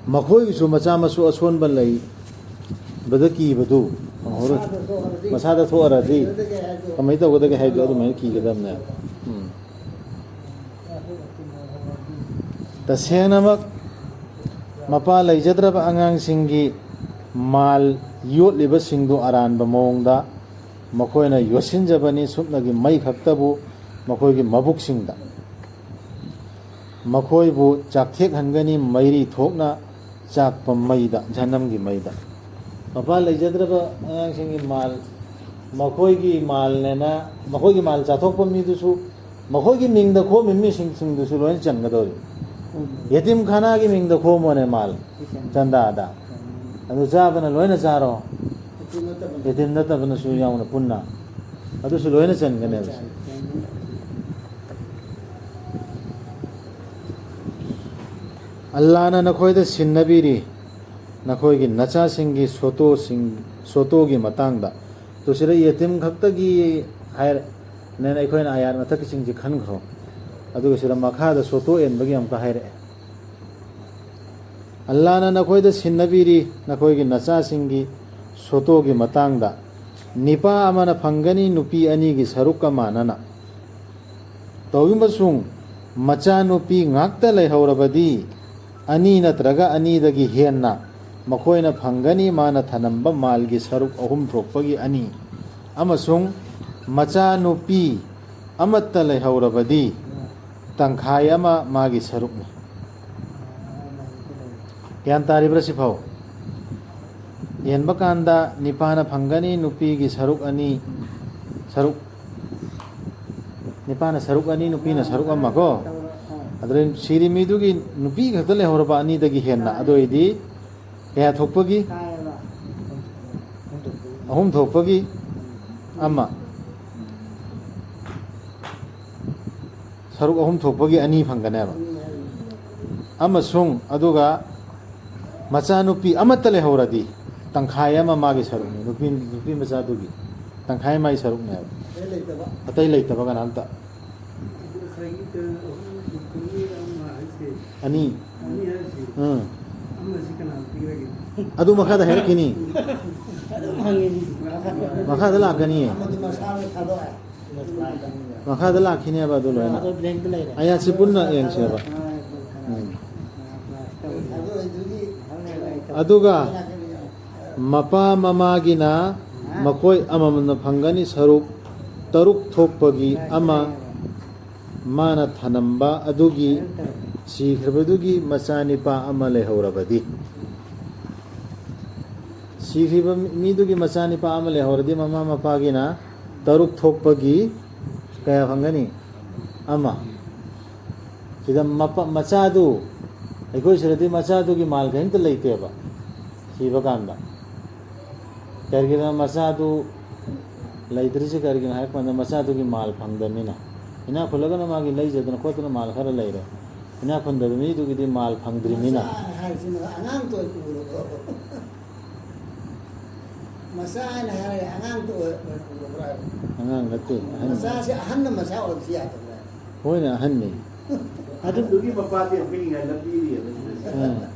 ꯃꯈꯣꯏꯒꯤꯁꯨ ꯃꯆꯥ ꯃꯁꯨ ꯑꯁꯣꯟꯕ ꯂꯩꯕꯗ ꯀꯤꯕꯗꯨ ꯈꯪꯍꯧꯔꯣꯏ꯫ ꯃꯁꯥꯗ ꯊꯣꯛꯑꯔꯗꯤ ꯀꯃꯥꯏꯅ ꯇꯧꯒꯗꯒꯦ ꯍꯥꯏꯕꯗꯣ ꯑꯗꯨꯃꯥꯏꯅ ꯀꯤꯒꯗꯕꯅꯦꯕ꯫ ꯎꯝ꯫ ꯇꯁꯦꯡꯅꯃꯛ ꯃꯄꯥ ꯂꯩꯖꯗ꯭ꯔꯕ ꯑꯉꯥꯡꯁꯤꯡꯒꯤ ꯃꯥꯜ ꯌꯣꯠꯂꯤꯕꯁꯤꯡꯗꯨ ꯑꯔꯥꯟꯕ ꯃꯑꯣꯡꯗ ꯃꯈꯣꯏꯅ ꯌꯣꯠꯁꯤꯟꯖꯕꯅꯤ, ꯁꯨꯞꯅꯒꯤ ꯃꯩ ꯈꯛꯇꯕꯨ ꯃꯈꯣꯏꯒꯤ ꯃꯕꯨꯛꯁꯤꯡꯗ꯫ ꯃꯈꯣꯏꯕꯨ ꯆꯥꯛꯊꯦꯛꯍꯟꯒꯅꯤ, ꯃꯩꯔꯤ ꯊꯣꯛꯅ ꯆꯥꯛꯄ ꯃꯩꯗ, ꯖꯍꯟꯅꯝꯒꯤ ꯃꯩꯗ꯫ ꯃꯄꯥ ꯂꯩꯖꯗ꯭ꯔꯕ ꯑꯉꯥꯡꯁꯤꯡꯒꯤ ꯃꯥꯜ, ꯃꯈꯣꯏꯒꯤ ꯃꯥꯜꯅꯦꯅ, ꯃꯈꯣꯏꯒꯤ ꯃꯥꯜ ꯆꯥꯊꯣꯛꯄ ꯃꯤꯗꯨꯁꯨ, ꯃꯈꯣꯏꯒꯤ ꯃꯤꯡꯗ ꯈꯣꯝꯃꯤꯕ ꯃꯤꯁꯤꯡꯁꯤꯡꯗꯨꯁꯨ ꯂꯣꯏꯅ ꯆꯟꯒꯗꯧꯔꯤ꯫ ꯌꯦꯇꯤꯝ ꯈꯥꯅꯥꯒꯤ ꯃꯤꯡꯗ ꯈꯣꯝꯃꯣꯅꯦ ꯃꯥꯜ, ꯆꯟꯗꯥꯗ꯫ ꯑꯗꯨ ꯆꯥꯕꯅ ꯂꯣꯏꯅ ꯆꯥꯔꯣ꯫ ꯌꯦꯇꯤꯝ ꯅꯠꯇꯕꯅꯁꯨ ꯌꯥꯎꯅ ꯄꯨꯟꯅ꯫ ꯑꯗꯨꯁꯨ ꯂꯣꯏꯅ ꯆꯟꯒꯅꯦꯕ꯫ ꯑꯜꯂꯥꯅ ꯅꯈꯣꯏꯗ ꯁꯤꯟꯅꯕꯤꯔꯤ, ꯅꯈꯣꯏꯒꯤ ꯅꯆꯥꯁꯤꯡꯒꯤ ꯁꯣꯇꯣꯁꯤꯡ, ꯁꯣꯇꯣꯒꯤ ꯃꯇꯥꯡꯗ꯫ ꯇꯨ ꯁꯤꯗ ꯌꯦꯇꯤꯝ ꯈꯛꯇꯒꯤ ꯍꯥꯏꯔ-, ꯅꯦꯅ ꯑꯩꯈꯣꯏꯅ ꯑꯥꯌꯥꯠ ꯃꯊꯛꯀꯤꯁꯤꯡꯁꯤ ꯈꯟꯈ꯭ꯔꯣ꯫ ꯑꯗꯨꯒ ꯁꯤꯗ ꯃꯈꯥꯗ ꯁꯣꯇꯣ ꯑꯦꯟꯕꯒꯤ ꯑꯃꯨꯛꯀ ꯍꯥꯏꯔꯛꯑꯦ꯫ ꯑꯜꯂꯥꯅ ꯅꯈꯣꯏꯗ ꯁꯤꯟꯅꯕꯤꯔꯤ, ꯅꯈꯣꯏꯒꯤ ꯅꯆꯥꯁꯤꯡꯒꯤ ꯁꯣꯇꯣꯒꯤ ꯃꯇꯥꯡꯗ, ꯅꯤꯄꯥ ꯑꯃꯅ ꯐꯪꯒꯅꯤ ꯅꯨꯄꯤ ꯑꯅꯤꯒꯤ ꯁꯔꯨꯛꯀ ꯃꯥꯟꯅꯅ꯫ ꯇꯧꯏꯃꯁꯨꯡ ꯃꯆꯥꯅꯨꯄꯤ ꯉꯥꯛꯇ ꯂꯩꯍꯧꯔꯕꯗꯤ, ꯑꯅꯤ ꯅꯠꯇ꯭ꯔꯒ ꯑꯅꯤꯗꯒꯤ ꯍꯦꯟꯅ ꯃꯈꯣꯏꯅ ꯐꯪꯒꯅꯤ ꯃꯥꯅ ꯊꯅꯝꯕ ꯃꯥꯜꯒꯤ ꯁꯔꯨꯛ ꯑꯍꯨꯝ ꯊꯣꯛꯄꯒꯤ ꯑꯅꯤ, ꯑꯃꯁꯨꯡ ꯃꯆꯥꯅꯨꯄꯤ ꯑꯃꯠꯇ ꯂꯩꯍꯧꯔꯕꯗꯤ, ꯇꯪꯈꯥꯏ ꯑꯃ ꯃꯥꯒꯤ ꯁꯔꯨꯛꯅꯤ꯫ ꯒ꯭ꯌꯥꯟ ꯇꯥꯔꯤꯕ꯭ꯔꯥ ꯁꯤꯐꯥꯎ? ꯌꯦꯟꯕ ꯀꯥꯟꯗ ꯅꯤꯄꯥꯅ ꯐꯪꯒꯅꯤ ꯅꯨꯄꯤꯒꯤ ꯁꯔꯨꯛ ꯑꯅꯤ, ꯁꯔꯨꯛ, ꯅꯤꯄꯥꯅ ꯁꯔꯨꯛ ꯑꯅꯤ, ꯅꯨꯄꯤꯅ ꯁꯔꯨꯛ ꯑꯃ ꯀꯣ꯫ ꯑꯗꯨꯗ ꯁꯤꯔꯤ ꯃꯤꯗꯨꯒꯤ ꯅꯨꯄꯤ ꯈꯛꯇ ꯂꯩꯍꯧꯔꯕ ꯑꯅꯤꯗꯒꯤ ꯍꯦꯟꯅ, ꯑꯗꯨ ꯑꯣꯏꯗꯤ ꯀꯌꯥ ꯊꯣꯛꯄꯒꯤ? ꯑꯍꯨꯝ ꯊꯣꯛꯄꯒꯤ ꯑꯃ꯫ ꯁꯔꯨꯛ ꯑꯍꯨꯝ ꯊꯣꯛꯄꯒꯤ ꯑꯅꯤ ꯐꯪꯒꯅꯦꯕ꯫ ꯑꯃꯁꯨꯡ ꯑꯗꯨꯒ ꯃꯆꯥꯅꯨꯄꯤ ꯑꯃꯠꯇ ꯂꯩꯍꯧꯔꯗꯤ ꯇꯪꯈꯥꯏ ꯑꯃ ꯃꯥꯒꯤ ꯁꯔꯨꯛꯅꯤ, ꯅꯨꯄꯤ, ꯅꯨꯄꯤ ꯃꯆꯥꯗꯨꯒꯤ ꯇꯪꯈꯥꯏ ꯃꯥꯒꯤ ꯁꯔꯨꯛꯅꯦꯕ꯫ ꯑꯇꯩ ꯂꯩꯇꯕ꯫ ꯑꯇꯩ ꯂꯩꯇꯕ ꯀꯅꯥꯝꯇ꯫ ꯑꯗꯨ ꯉꯁꯥꯏꯒꯤ ꯀ-, ꯑꯍꯨꯝ ꯊꯣꯛꯄꯒꯤ ꯑꯃ ꯍꯥꯏꯁꯦ꯫ ꯑꯅꯤ꯫ ꯑꯅꯤ ꯍꯥꯏꯁꯦ꯫ ꯎꯝ꯫ ꯑꯃꯁꯤ ꯀꯅꯥꯅ ꯄꯤꯔꯒꯦ? ꯑꯗꯨ ꯃꯈꯥꯗ ꯍꯥꯏꯔꯛꯈꯤꯅꯤ꯫ ꯑꯗꯨꯝ ꯍꯪꯉꯤꯅꯤ꯫ ꯃꯈꯥꯗ ꯂꯥꯛꯀꯅꯤꯌꯦ꯫ ꯑꯃꯗꯤ ꯃꯁꯥꯅ ꯊꯥꯗꯣꯛꯑꯦ꯫ ꯃꯈꯥꯗ ꯂꯥꯛꯈꯤꯅꯦꯕ ꯑꯗꯨ ꯂꯣꯏꯅ꯫ ꯑꯗꯣ blank ꯂꯩꯔꯦ꯫ ꯑꯌꯥꯠꯁꯤ ꯄꯨꯟꯅ ꯌꯦꯡꯁꯦꯕ꯫ ꯎꯝ꯫ ꯑꯗꯨ ꯑꯣꯏꯗꯨꯒꯤ ꯑꯗꯨꯒ ꯃꯄꯥ ꯃꯃꯥꯒꯤꯅ ꯃꯈꯣꯏ ꯑꯃꯃꯝꯅ ꯐꯪꯒꯅꯤ ꯁꯔꯨꯛ ꯇꯔꯨꯛ ꯊꯣꯛꯄꯒꯤ ꯑꯃ ꯃꯥꯅ ꯊꯅꯝꯕ ꯑꯗꯨꯒꯤ ꯁꯤꯈ꯭ꯔꯕꯗꯨꯒꯤ ꯃꯆꯥꯅꯤꯄꯥ ꯑꯃ ꯂꯩꯍꯧꯔꯕꯗꯤ꯫ ꯁꯤꯈ꯭ꯔꯤꯕ ꯃꯤꯗꯨꯒꯤ ꯃꯆꯥꯅꯤꯄꯥ ꯑꯃ ꯂꯩꯍꯧꯔꯗꯤ ꯃꯃꯥ ꯃꯄꯥꯒꯤꯅ ꯇꯔꯨꯛ ꯊꯣꯛꯄꯒꯤ ꯀꯌꯥ ꯐꯪꯒꯅꯤ? ꯑꯃ꯫ ꯁꯤꯗ ꯃꯄꯥ, ꯃꯆꯥꯗꯨ, ꯑꯩꯈꯣꯏ ꯁꯤꯗꯗꯤ ꯃꯆꯥꯗꯨꯒꯤ ꯃꯥꯜ ꯀꯔꯤꯝꯇ ꯂꯩꯇꯦꯕ ꯁꯤꯕ ꯀꯥꯟꯗ꯫ ꯀꯔꯤꯒꯤꯅꯣ? ꯃꯆꯥꯗꯨ ꯂꯩꯇ꯭ꯔꯤꯁꯦ ꯀꯔꯤꯒꯤꯅꯣ ꯍꯥꯏꯔ ꯀꯥꯟꯗ ꯃꯆꯥꯗꯨꯒꯤ ꯃꯥꯜ ꯐꯪꯗꯕꯅꯤꯅ꯫ ꯏꯅꯥꯛ ꯈꯨꯜꯂꯒꯅ ꯃꯥꯒꯤ ꯂꯩꯖꯗꯅ ꯈꯣꯠꯇꯅ ꯃꯥꯜ ꯈꯔ ꯂꯩꯔꯦ꯫ ꯏꯅꯥꯛ ꯈꯨꯟꯗꯕ ꯃꯤꯗꯨꯒꯤꯗꯤ ꯃꯥꯜ ꯐꯪꯗ꯭ꯔꯤꯃꯤꯅ꯫ ꯃꯆꯥ ꯍꯥꯏꯁꯤꯅ ꯑꯉꯥꯡꯇ ꯑꯣꯏꯅ ꯎꯔꯕ꯭ꯔꯣ? ꯃꯆꯥ ꯍꯥꯏꯅ ꯍꯥꯏꯔꯒ ꯑꯉꯥꯡꯇ ꯑꯣꯏ-, ꯑꯣꯏꯅ ꯎꯔꯕ꯭ꯔꯥ ꯍꯥꯏꯕ? ꯑꯉꯥꯡ ꯅꯠꯇꯦ, ꯑꯍꯟ꯫ ꯃꯆꯥꯁꯦ ꯑꯍꯟꯅ ꯃꯆꯥ ꯑꯣꯏꯕꯁꯤ ꯌꯥꯗꯕ꯭ꯔꯥ ꯍꯥꯏꯕ? ꯍꯣꯏꯅꯦ, ꯑꯍꯟꯅꯤ꯫ ꯑꯗꯨ ꯑꯗꯨꯒꯤ ꯃꯄꯥꯗꯤ ꯑꯩꯈꯣꯏ ꯉꯟꯅ ꯄꯤꯔꯤꯑꯕ ꯁꯤꯗ꯫ ꯑꯥ꯫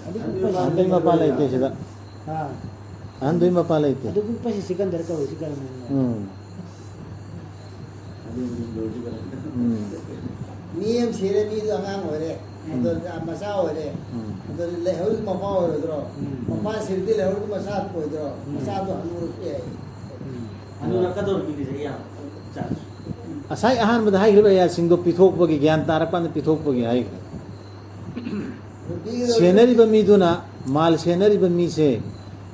ꯑꯗꯨ ꯑꯗꯨ ꯀꯨꯞꯄꯁꯤ ꯑꯍꯟꯗꯨꯒꯤ ꯃꯄꯥ ꯂꯩꯇꯦ ꯁꯤꯗ꯫ ꯑꯥ꯫ ꯑꯍꯟꯗꯨꯒꯤ ꯃꯄꯥ ꯂꯩꯇꯦ꯫ ꯑꯗꯨ ꯀꯨꯞꯄꯁꯤ ꯁꯤꯀꯟꯗꯔ ꯀꯧꯏꯁꯤ ꯀꯔꯝꯍꯥꯏꯅ? ꯎꯝ꯫ ꯑꯗꯨ ꯂꯣꯏꯁꯤꯜꯂꯒ꯫ ꯎꯝ꯫ ꯃꯤ ꯑꯃ ꯁꯤꯔꯦ, ꯃꯤꯗꯣ ꯑꯉꯥꯡ ꯑꯣꯏꯔꯦ, ꯎꯝ꯫ ꯑꯗꯣ ꯃꯆꯥ ꯑꯣꯏꯔꯦ, ꯎꯝ꯫ ꯑꯗꯣ ꯂꯩꯍꯧꯔꯤ ꯃꯄꯥ ꯑꯣꯏꯔꯣꯏꯗ꯭ꯔꯣ? ꯎꯝ꯫ ꯃꯄꯥ ꯁꯤꯔꯗꯤ ꯂꯩꯍꯧꯔꯤ ꯃꯆꯥ ꯑꯣꯏꯗ꯭ꯔꯣ? ꯎꯝ꯫ ꯃꯆꯥꯗꯣ ꯍꯅꯨꯔꯛꯄ ꯌꯥꯏ꯫ ꯎꯝ꯫ ꯑꯗꯨꯅ ꯀꯗꯧꯔꯛꯈꯤꯅꯤ ꯆꯍꯤ ꯌꯥꯝ ꯆꯥ ꯉꯁꯥꯏ ꯑꯍꯥꯟꯕꯗ ꯍꯥꯏꯈ꯭ꯔꯤꯕ ꯑꯌꯥꯁꯤꯡꯗꯣ ꯄꯤꯊꯣꯛꯄꯒꯤ, ꯒ꯭ꯌꯥꯟ ꯇꯥꯔꯀꯥꯟꯗ ꯄꯤꯊꯣꯛꯄꯒꯤ ꯍꯥꯏꯈ꯭ꯔꯦ꯫ ꯅꯨꯄꯤꯒꯤꯗꯣ ꯁꯦꯟꯅꯔꯤꯕ ꯃꯤꯗꯨꯅ, ꯃꯥꯜ ꯁꯦꯟꯅꯔꯤꯕ ꯃꯤꯁꯦ,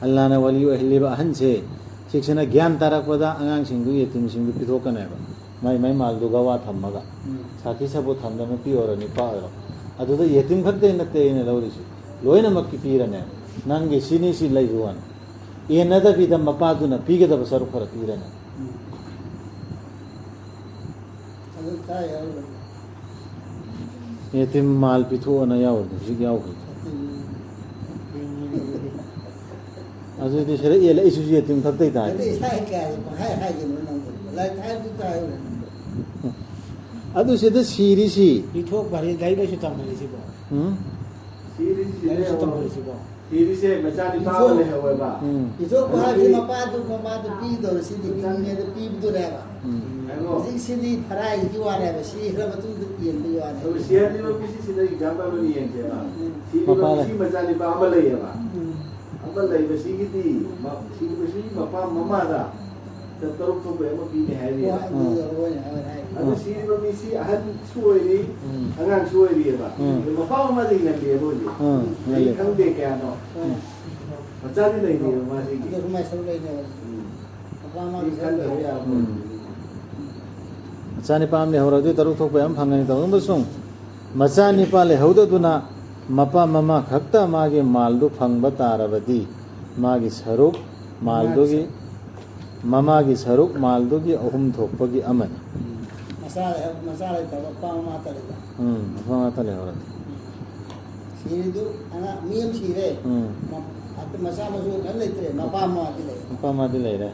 ꯑꯜꯂꯥꯅ ꯋꯥꯂꯤ ꯑꯣꯏꯍꯜꯂꯤꯕ ꯑꯍꯟꯁꯦ, ꯁꯤꯛꯁꯤꯅ ꯒ꯭ꯌꯥꯟ ꯇꯥꯔꯛꯄꯗ ꯑꯉꯥꯡꯁꯤꯡꯗꯨ, ꯌꯦꯇꯤꯝꯁꯤꯡꯗꯨ ꯄꯤꯊꯣꯛꯀꯅꯦꯕ꯫ ꯃꯥꯏ ꯃꯥꯏ ꯃꯥꯜꯗꯨ ꯒꯋꯥ ꯊꯝꯃꯒ, ꯎꯝ꯫ ꯁꯥꯈꯤ ꯁꯥꯕꯨ ꯊꯝꯗꯅ, ꯅꯨꯄꯤ ꯑꯣꯏꯔꯣ ꯅꯨꯄꯥ ꯑꯣꯏꯔꯣ꯫ ꯑꯗꯨꯗ ꯌꯦꯇꯤꯝ ꯈꯛꯇ ꯅꯠꯇꯦ ꯑꯩꯅ ꯂꯧꯔꯤꯁꯤ, ꯂꯣꯏꯅꯃꯛꯀꯤ ꯄꯤꯔꯅꯦꯕ꯫ ꯅꯪꯒꯤ ꯁꯤꯅꯤ ꯁꯤ ꯂꯩꯕ ꯋꯥꯅꯤ, ꯌꯦꯟꯅꯗꯕꯤꯗ ꯃꯄꯥꯗꯨꯅ ꯄꯤꯒꯗꯕ ꯁꯔꯨꯛ ꯈꯔ ꯄꯤꯔꯅꯦꯕ꯫ ꯎꯝ꯫ ꯑꯗꯨ ꯀꯥꯏ ꯌꯥꯎꯔꯤꯕꯅꯣ? ꯌꯦꯇꯤꯝ ꯃꯥꯜ ꯄꯤꯊꯣꯛꯑꯅ ꯌꯥꯎꯔꯤꯗꯣ ꯍꯧꯖꯤꯛ ꯌꯥꯎꯈ꯭ꯔꯦ꯫ ꯑꯗꯨꯗꯤ ꯁꯤꯗ ꯌꯦꯜꯂꯛꯏꯁꯤꯁꯨ ꯌꯦꯇꯤꯝ ꯈꯛꯇꯩ ꯇꯥꯏ꯫ ꯑꯗꯨ ꯏꯁꯥ ꯏꯀꯥꯏ ꯍꯥꯏ ꯍꯥꯏꯒꯅꯨ ꯅꯪꯕꯨ꯫ ꯂꯥꯏꯔꯤꯛ ꯍꯥꯏꯕꯗꯨ ꯇꯥꯏ꯫ ꯑꯗꯨ ꯁꯤꯗ ꯁꯤꯔꯤꯁꯤ꯫ ꯄꯤꯊꯣꯛꯄ ꯍꯥꯏꯗꯤ ꯂꯥꯏꯔꯤꯛ ꯂꯥꯏꯁꯨ ꯇꯝꯕꯅꯤ ꯁꯤꯕꯣ꯫ ꯎꯝ? ꯁꯤꯔꯤꯁꯤ ꯂꯥꯏꯔꯤꯛꯁꯨ ꯁꯤꯔꯦ꯫ ꯇꯝꯕꯅꯤ ꯁꯤꯕꯣ꯫ ꯁꯤꯔꯤꯁꯦ ꯃꯆꯥꯅꯤꯄꯥ ꯑꯃ ꯂꯩꯍꯧꯋꯦꯕ꯫ ꯎꯝ꯫ ꯄꯤꯊꯣꯛꯄ ꯍꯥꯏꯕꯗꯤ ꯃꯄꯥꯗꯨ ꯃꯃꯥꯗꯨ ꯄꯤꯗꯧꯔ ꯁꯤꯗꯤ ꯄꯤꯅꯤꯡꯉꯦꯗ ꯄꯤꯕꯗꯨꯅꯦꯕ꯫ ꯎꯝ꯫ ꯍꯥꯏꯉꯣ꯫ ꯍꯧꯖꯤꯛ ꯁꯤꯗꯤ ꯐꯔꯥꯏꯒꯤ ꯋꯥꯅꯦꯕ, ꯁꯤꯈ꯭ꯔ ꯃꯇꯨꯡꯗ ꯌꯦꯟꯕꯒꯤ ꯋꯥꯅꯦꯕ꯫ ꯑꯗꯨ ꯁꯤꯍꯜꯂꯤꯕ ꯃꯤꯁꯤ ꯁꯤꯗ ꯑꯦꯛꯖꯥꯝꯄꯜ ꯑꯃ ꯌꯦꯡꯁꯦꯕ꯫ ꯎꯝ꯫ ꯁꯤꯔꯤꯕ ꯃꯄꯥ ꯂꯩ꯫ ꯃꯤꯁꯤ ꯃꯆꯥꯅꯤꯄꯥ ꯑꯃ ꯂꯩꯌꯦꯕ꯫ ꯎꯝ꯫ ꯑꯃ ꯂꯩꯕꯁꯤꯒꯤꯗꯤ ꯃ-, ꯁꯤꯔꯤꯕꯁꯤꯒꯤ ꯃꯄꯥ ꯃꯃꯥꯗ ꯇꯔꯨꯛ ꯊꯣꯛꯄꯩ ꯑꯃ ꯄꯤꯅꯤ ꯍꯥꯏꯔꯤ꯫ ꯍꯣꯏ, ꯑꯗꯨ ꯍꯣꯏ, ꯍꯣꯏ, ꯍꯥꯏ꯫ ꯑꯗꯨ ꯁꯤꯔꯤꯕ ꯃꯤꯁꯤ ꯑꯍꯟꯁꯨ ꯑꯣꯏꯔꯤ, ꯎꯝ꯫ ꯑꯉꯥꯡꯁꯨ ꯑꯣꯏꯔꯤꯑꯕ꯫ ꯎꯝ꯫ ꯑꯗꯨ ꯃꯄꯥ ꯃꯃꯥꯗꯒꯤ ꯉꯜꯂꯤꯑꯕ ꯍꯧꯖꯤꯛ꯫ ꯎꯝ, ꯆꯍꯤ ꯉꯜꯂꯤ꯫ ꯈꯪꯗꯦ ꯀꯌꯥꯅꯣ꯫ ꯍꯣꯏ꯫ ꯃꯆꯥꯗꯤ ꯂꯩꯔꯤꯑꯕ ꯃꯥꯁꯤꯒꯤ꯫ ꯑꯗꯨ ꯀꯃꯥꯏꯅ ꯁꯔꯨꯛ ꯂꯩꯅꯦꯕ? ꯎꯝ꯫ ꯃꯄꯥ ꯃꯃꯥꯒꯤ ꯁꯤ ꯁꯔꯨꯛ ꯈꯟꯗꯕ ꯂꯩꯅꯦꯕ꯫ ꯌꯥꯕ ꯎꯝ꯫ ꯑꯣꯏꯗꯣꯏꯅꯤ꯫ ꯃꯆꯥꯅꯤꯄꯥ ꯑꯃ ꯂꯩꯍꯧꯔꯗꯤ ꯇꯔꯨꯛ ꯊꯣꯛꯄ ꯌꯥꯝ ꯐꯪꯒꯅꯤ ꯇꯧꯕꯁꯨꯡ꯫ ꯃꯆꯥꯅꯤꯄꯥ ꯂꯩꯍꯧꯗꯗꯨꯅ ꯃꯄꯥ ꯃꯃꯥ ꯈꯛꯇ ꯃꯥꯒꯤ ꯃꯥꯜꯗꯨ ꯐꯪꯕ ꯇꯥꯔꯕꯗꯤ, ꯃꯥꯒꯤ ꯁꯔꯨꯛ ꯃꯥꯜꯗꯨꯒꯤ, ꯃꯃꯥꯒꯤ ꯁꯔꯨꯛ ꯃꯥꯜꯗꯨꯒꯤ ꯑꯍꯨꯝ ꯊꯣꯛꯄꯒꯤ ꯑꯃꯅꯤ꯫ ꯃꯆꯥ ꯂꯩ-, ꯃꯆꯥ ꯂꯩꯇꯕ ꯃꯄꯥ ꯃꯃꯥ ꯇꯔꯦꯠꯇ꯫ ꯎꯝ, ꯃꯄꯥ ꯃꯃꯥ ꯂꯩꯍꯧꯔꯗꯤ꯫ ꯁꯤꯔꯤꯗꯨ ꯑꯉꯥꯡ ꯃꯤ ꯑꯃ ꯁꯤꯔꯦ꯫ ꯎꯝ꯫ ꯃ-, ꯑꯇ-, ꯃꯆꯥ ꯃꯁꯨ ꯀꯔꯤꯝ ꯂꯩꯇ꯭ꯔꯦ꯫ ꯃꯄꯥ ꯃꯃꯥꯗꯤ ꯂꯩ꯫ ꯃꯄꯥ ꯃꯃꯥꯗꯤ ꯂꯩꯔꯦ꯫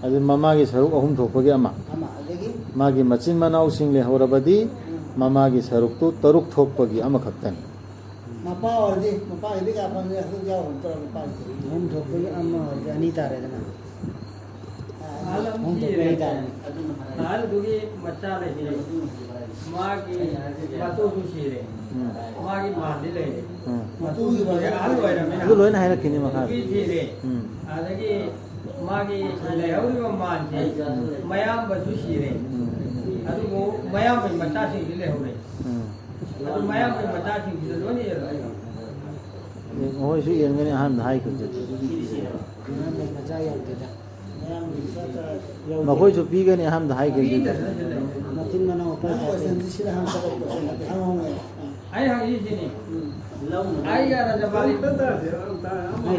ꯑꯗꯨ ꯃꯃꯥꯒꯤ ꯁꯔꯨꯛ ꯑꯍꯨꯝ ꯊꯣꯛꯄꯒꯤ ꯑꯃ꯫ ꯑꯃ꯫ ꯑꯗꯒꯤ ꯃꯥꯒꯤ ꯃꯆꯤꯟ ꯃꯅꯥꯎꯁꯤꯡ ꯂꯩꯍꯧꯔꯕꯗꯤ ꯃꯃꯥꯒꯤ ꯁꯔꯨꯛꯇꯨ ꯇꯔꯨꯛ ꯊꯣꯛꯄꯒꯤ ꯑꯃꯈꯛꯇꯅꯤ꯫ ꯃꯄꯥ ꯑꯣꯏꯔꯗꯤ, ꯃꯄꯥꯒꯤꯗꯤ ꯀꯌꯥ ꯐꯪꯉꯤ? ꯑꯗꯨ ꯌꯥꯎꯔꯝ ꯇꯧꯔ ꯃꯄꯥꯒꯤ꯫ ꯑꯍꯨꯝ ꯊꯣꯛꯄꯒꯤ ꯑꯃ ꯑꯣꯏꯔꯗꯤ ꯑꯅꯤ ꯇꯥꯔꯦꯗꯅ꯫ ꯑꯍꯜ ꯑꯃ ꯑꯍꯨꯝ ꯊꯣꯛꯄ ꯁꯤꯔꯦ꯫ ꯑꯅꯤ ꯇꯥꯔꯦ꯫ ꯑꯍꯜꯗꯨꯒꯤ ꯃꯆꯥ ꯂꯩꯁꯤꯜꯂꯦ꯫ ꯃꯥꯒꯤ ꯃꯇꯨꯁꯨ ꯁꯤꯔꯦ꯫ ꯎꯝ꯫ ꯃꯥꯒꯤ ꯃꯥꯟꯗꯤ ꯂꯩꯔꯦ꯫ ꯎꯝ꯫ ꯃꯇꯨꯒꯤ ꯑꯍꯜ ꯑꯣꯏꯔꯝꯃꯤꯅ꯫ ꯑꯗꯨ ꯂꯣꯏꯅ ꯍꯥꯏꯔꯛꯈꯤꯅꯤ ꯃꯈꯥꯗ꯫ ꯅꯨꯄꯤ ꯊꯤꯔꯦ꯫ ꯎꯝ꯫ ꯑꯗꯒꯤ ꯃꯥꯒꯤ ꯂꯩꯍꯧꯔꯤꯕ ꯃꯥꯟꯁꯦ ꯎꯝ꯫ ꯃꯌꯥꯝꯕꯁꯨ ꯁꯤꯔꯦ꯫ ꯎꯝ꯫ ꯑꯗꯨꯕꯨ ꯃꯌꯥꯝꯕꯒꯤ ꯃꯆꯥꯁꯤꯡꯗꯤ ꯂꯩꯍꯧꯔꯦ꯫ ꯎꯝ꯫ ꯑꯗꯨ ꯃꯌꯥꯝꯕꯒꯤ ꯃꯆꯥꯁꯤꯡꯁꯤꯗ ꯂꯣꯏꯅ ꯌꯦꯜꯂꯣ꯫ ꯃꯈꯣꯏꯁꯨ ꯌꯦꯟꯒꯅꯤ ꯑꯍꯥꯟꯕꯗ ꯍꯥꯏꯈꯤꯕꯗꯨꯗꯤ꯫ ꯃꯆꯥ ꯌꯥꯎꯗꯦꯗ꯫ ꯃꯈꯣꯏꯁꯨ ꯄꯤꯒꯅꯤ ꯑꯍꯥꯟꯕꯗ ꯍꯥꯏꯈꯤꯕꯗꯨꯗꯤ꯫ ꯃꯆꯤꯟ ꯃꯅꯥꯎ ꯑꯩꯈꯣꯏ ꯅꯪ ꯀꯣꯏꯁꯟꯁꯤ ꯁꯤꯗ ꯍꯪꯉꯛꯀꯗꯧꯕ ꯀꯣꯏꯁꯟ ꯅꯠꯇꯦ꯫ ꯍꯪꯉꯣ, ꯍꯪꯉꯣ꯫ ꯑꯩ ꯍꯪꯉꯤꯁꯤꯅꯤ꯫ ꯎꯝ꯫ ꯑꯩꯒ ꯔꯖꯕꯥꯂꯤ,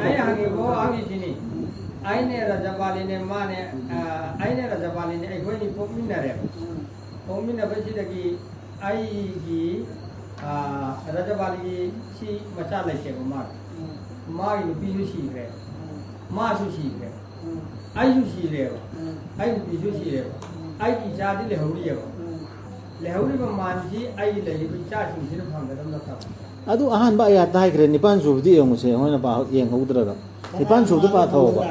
ꯑꯩ ꯍꯪꯉꯤꯕ ꯋꯥꯍꯪꯁꯤꯅꯤ꯫ ꯑꯩꯅꯦ ꯔꯖꯕꯥꯂꯤꯅꯦ, ꯃꯥꯅꯦ, ꯑ, ꯑꯩꯅꯦ ꯔꯖꯕꯥꯂꯤꯅꯦ, ꯑꯩꯈꯣꯏꯅꯤ ꯄꯣꯛꯃꯤꯟꯅꯔꯦꯕ꯫ ꯎꯝ꯫ ꯄꯣꯛꯃꯤꯟꯅꯕꯁꯤꯗꯒꯤ ꯑꯩꯒꯤ, ꯑ, ꯔꯖꯕꯥꯂꯤꯒꯤ ꯁꯤ ꯃꯆꯥ ꯂꯩꯇꯦꯕ ꯃꯥꯒꯤ꯫ ꯎꯝ꯫ ꯃꯥꯒꯤ ꯅꯨꯄꯤꯁꯨ ꯁꯤꯈ꯭ꯔꯦ꯫ ꯎꯝ꯫ ꯃꯥꯁꯨ ꯁꯤꯈ꯭ꯔꯦ꯫ ꯎꯝ꯫ ꯑꯩꯁꯨ ꯁꯤꯔꯦꯕ꯫ ꯎꯝ꯫ ꯑꯩ ꯅꯨꯄꯤꯁꯨ ꯁꯤꯔꯦꯕ꯫ ꯎꯝ꯫ ꯑꯩꯒꯤ ꯏꯆꯥꯗꯤ ꯂꯩꯍꯧꯔꯤꯑꯕ꯫ ꯎꯝ꯫ ꯂꯩꯍꯧꯔꯤꯕ ꯃꯥꯟꯁꯤ ꯑꯩꯒꯤ ꯂꯩꯔꯤꯕ ꯏꯆꯥꯁꯤꯡꯁꯤꯅ ꯐꯪꯒꯗꯕ ꯅꯠꯇꯕ꯫ ꯑꯗꯨ ꯑꯍꯥꯟꯕ ꯑꯌꯥꯠꯇ ꯍꯥꯏꯈ꯭ꯔꯦ, ꯅꯤꯄꯥꯟ ꯁꯨꯕꯗꯤ ꯌꯦꯡꯉꯨꯁꯦ, ꯑꯩꯈꯣꯏꯅ ꯄꯥ-, ꯌꯦꯡꯍꯧꯗ꯭ꯔꯒ꯫ ꯅꯤꯄꯥꯟ ꯁꯨꯕꯗꯨ ꯄꯥꯊꯧꯕ꯫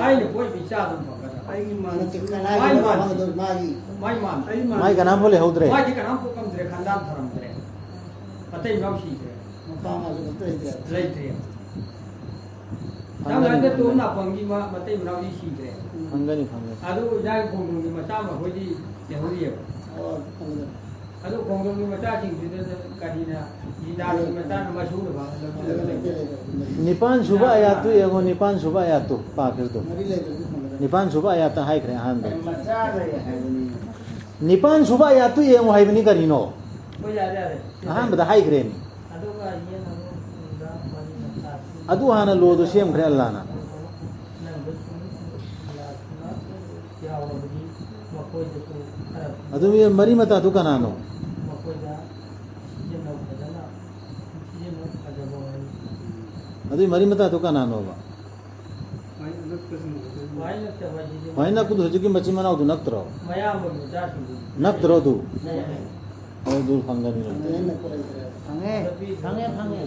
ꯑꯩꯅ ꯄꯣꯛꯏꯕ ꯏꯆꯥ ꯑꯗꯨꯝ ꯐꯪꯒꯗꯕ꯫ ꯑꯩꯒꯤ ꯃꯥꯟ-, ꯅꯠꯇꯦ, ꯀꯅꯥꯒꯤꯅꯣ ꯃꯥꯏ ꯃꯥꯟ-, ꯐꯪꯒꯗꯕ? ꯃꯥꯒꯤ꯫ ꯃꯥꯏ ꯃꯥꯟ-, ꯑꯩ ꯃꯥꯟ-, ꯃꯥꯏ ꯀꯅꯥꯝꯐꯥꯎ ꯂꯩꯍꯧꯗ꯭ꯔꯦ꯫ ꯃꯥꯏꯗꯤ ꯀꯅꯥꯝ ꯄꯣꯛꯂꯝꯗ꯭ꯔꯦ, ꯈꯟꯗꯥꯟ ꯊꯔꯝꯗ꯭ꯔꯦ꯫ ꯃꯇꯩ ꯃꯅꯥꯎ ꯁꯤꯈ꯭ꯔꯦ꯫ ꯃꯄꯥ ꯃꯥꯁꯨ ꯑꯝꯇ ꯂꯩꯇ꯭ꯔꯦ꯫ ꯂꯩꯇ꯭ꯔꯦ꯫ ꯐꯪꯒꯅꯤ, ꯅꯪ ꯍꯟꯗꯛ ꯐꯪꯒꯅꯤ꯫ ꯇꯣꯝ ꯅꯥꯄꯪꯒꯤ ꯃ-, ꯃꯇꯩ ꯃꯅꯥꯎꯗꯤ ꯁꯤꯈ꯭ꯔꯦ꯫ ꯐꯪꯒꯅꯤ, ꯐꯪꯒꯅꯤ꯫ ꯑꯗꯨ ꯏꯌꯥꯏ ꯈꯣꯡꯗ꯭ꯔꯣꯝꯒꯤ ꯃꯆꯥ ꯑꯃ ꯑꯩꯈꯣꯏꯗꯤ ꯂꯩꯍꯧꯔꯤꯑꯕ꯫ ꯑꯣ, ꯐꯪꯒꯅꯤ꯫ ꯑꯗꯨ ꯈꯣꯡꯗ꯭ꯔꯣꯝꯒꯤ ꯃꯆꯥꯁꯤꯡꯗꯨꯗ ꯀꯔꯤꯅ, ꯖꯤꯟꯗꯥꯒꯤ ꯃꯆꯥꯅ ꯃꯁꯨꯅ ꯐꯪꯒꯅꯤ꯫ ꯂꯩꯇꯦ, ꯂꯩꯇꯦ, ꯂꯩꯇꯦ꯫ ꯅꯤꯄꯥꯟ ꯁꯨꯕ ꯑꯌꯥꯠꯇꯨ ꯌꯦꯡꯉꯣ, ꯅꯤꯄꯥꯟ ꯁꯨꯕ ꯑꯌꯥꯠꯇꯨ ꯄꯥꯈꯤꯕꯗꯣ꯫ ꯃꯔꯤ ꯂꯩꯇ꯭ꯔꯗꯤ ꯐꯪꯒꯗꯕ꯫ ꯅꯤꯄꯥꯟ ꯁꯨꯕ ꯑꯌꯥꯠꯇ ꯍꯥꯏꯈ꯭ꯔꯦ ꯑꯍꯥꯟꯕ꯫ ꯃꯆꯥ ꯂꯩ ꯍꯥꯏꯕꯅꯤ꯫ ꯅꯤꯄꯥꯟ ꯁꯨꯕ ꯑꯌꯥꯠꯇꯨ ꯌꯦꯡꯉꯨ ꯍꯥꯏꯕꯅꯤ ꯀꯔꯤꯅꯣ? ꯍꯣꯏ, ꯌꯥꯔꯦ, ꯌꯥꯔꯦ꯫ ꯑꯍꯥꯟꯕꯗ ꯍꯥꯏꯈ꯭ꯔꯦꯅꯦ꯫ ꯑꯗꯨꯒ ꯌꯦꯟ ꯑꯃꯨꯛ ꯄꯨꯡꯗ ꯃꯔꯤ ꯃꯈꯥꯏ꯫ ꯑꯗꯨ ꯍꯥꯟꯅ ꯂꯣꯗꯣ ꯁꯦꯝꯈ꯭ꯔꯦ ꯑꯜꯂꯥꯅ꯫ ꯅꯪꯗ ꯁꯨꯝ ꯌꯥꯎꯔꯕꯗꯤ ꯃꯈꯣꯏꯗꯁꯨ ꯈꯔ ꯑꯗꯨ ꯃꯤ ꯃꯔꯤ ꯃꯇꯥꯗꯨ ꯀꯅꯥꯅꯣ? ꯃꯈꯣꯏꯗ ꯁꯤꯖꯤꯟꯅꯧ ꯐꯖꯅ, ꯁꯤꯖꯤꯟꯅꯧ ꯐꯖꯕ ꯋꯥꯔꯤ꯫ ꯑꯗꯨꯏ ꯃꯔꯤ ꯃꯇꯥꯗꯨ ꯀꯅꯥꯅꯣꯕ? ꯃꯥꯏ ꯑꯅꯛꯄꯁꯤꯡ ꯑꯣꯏꯗꯣꯏꯅꯤ꯫ ꯈ꯭ꯋꯥꯏ ꯅꯛꯄꯗꯣ ꯍꯧꯖꯤꯛꯀꯤ ꯃꯆꯤꯟ ꯃꯅꯥꯎꯗꯨ ꯅꯠꯇ꯭ꯔꯣ? ꯃꯌꯥꯝꯕ ꯃꯆꯥꯁꯤꯡꯗꯨ꯫ ꯅꯠꯇ꯭ꯔꯣ ꯑꯗꯨ? ꯅꯛꯑꯦ꯫ ꯑꯣ, ꯑꯗꯨ ꯐꯪꯒꯅꯤ꯫ ꯐꯪꯉꯦ, ꯐꯪꯉꯦ, ꯐꯪꯉꯦ꯫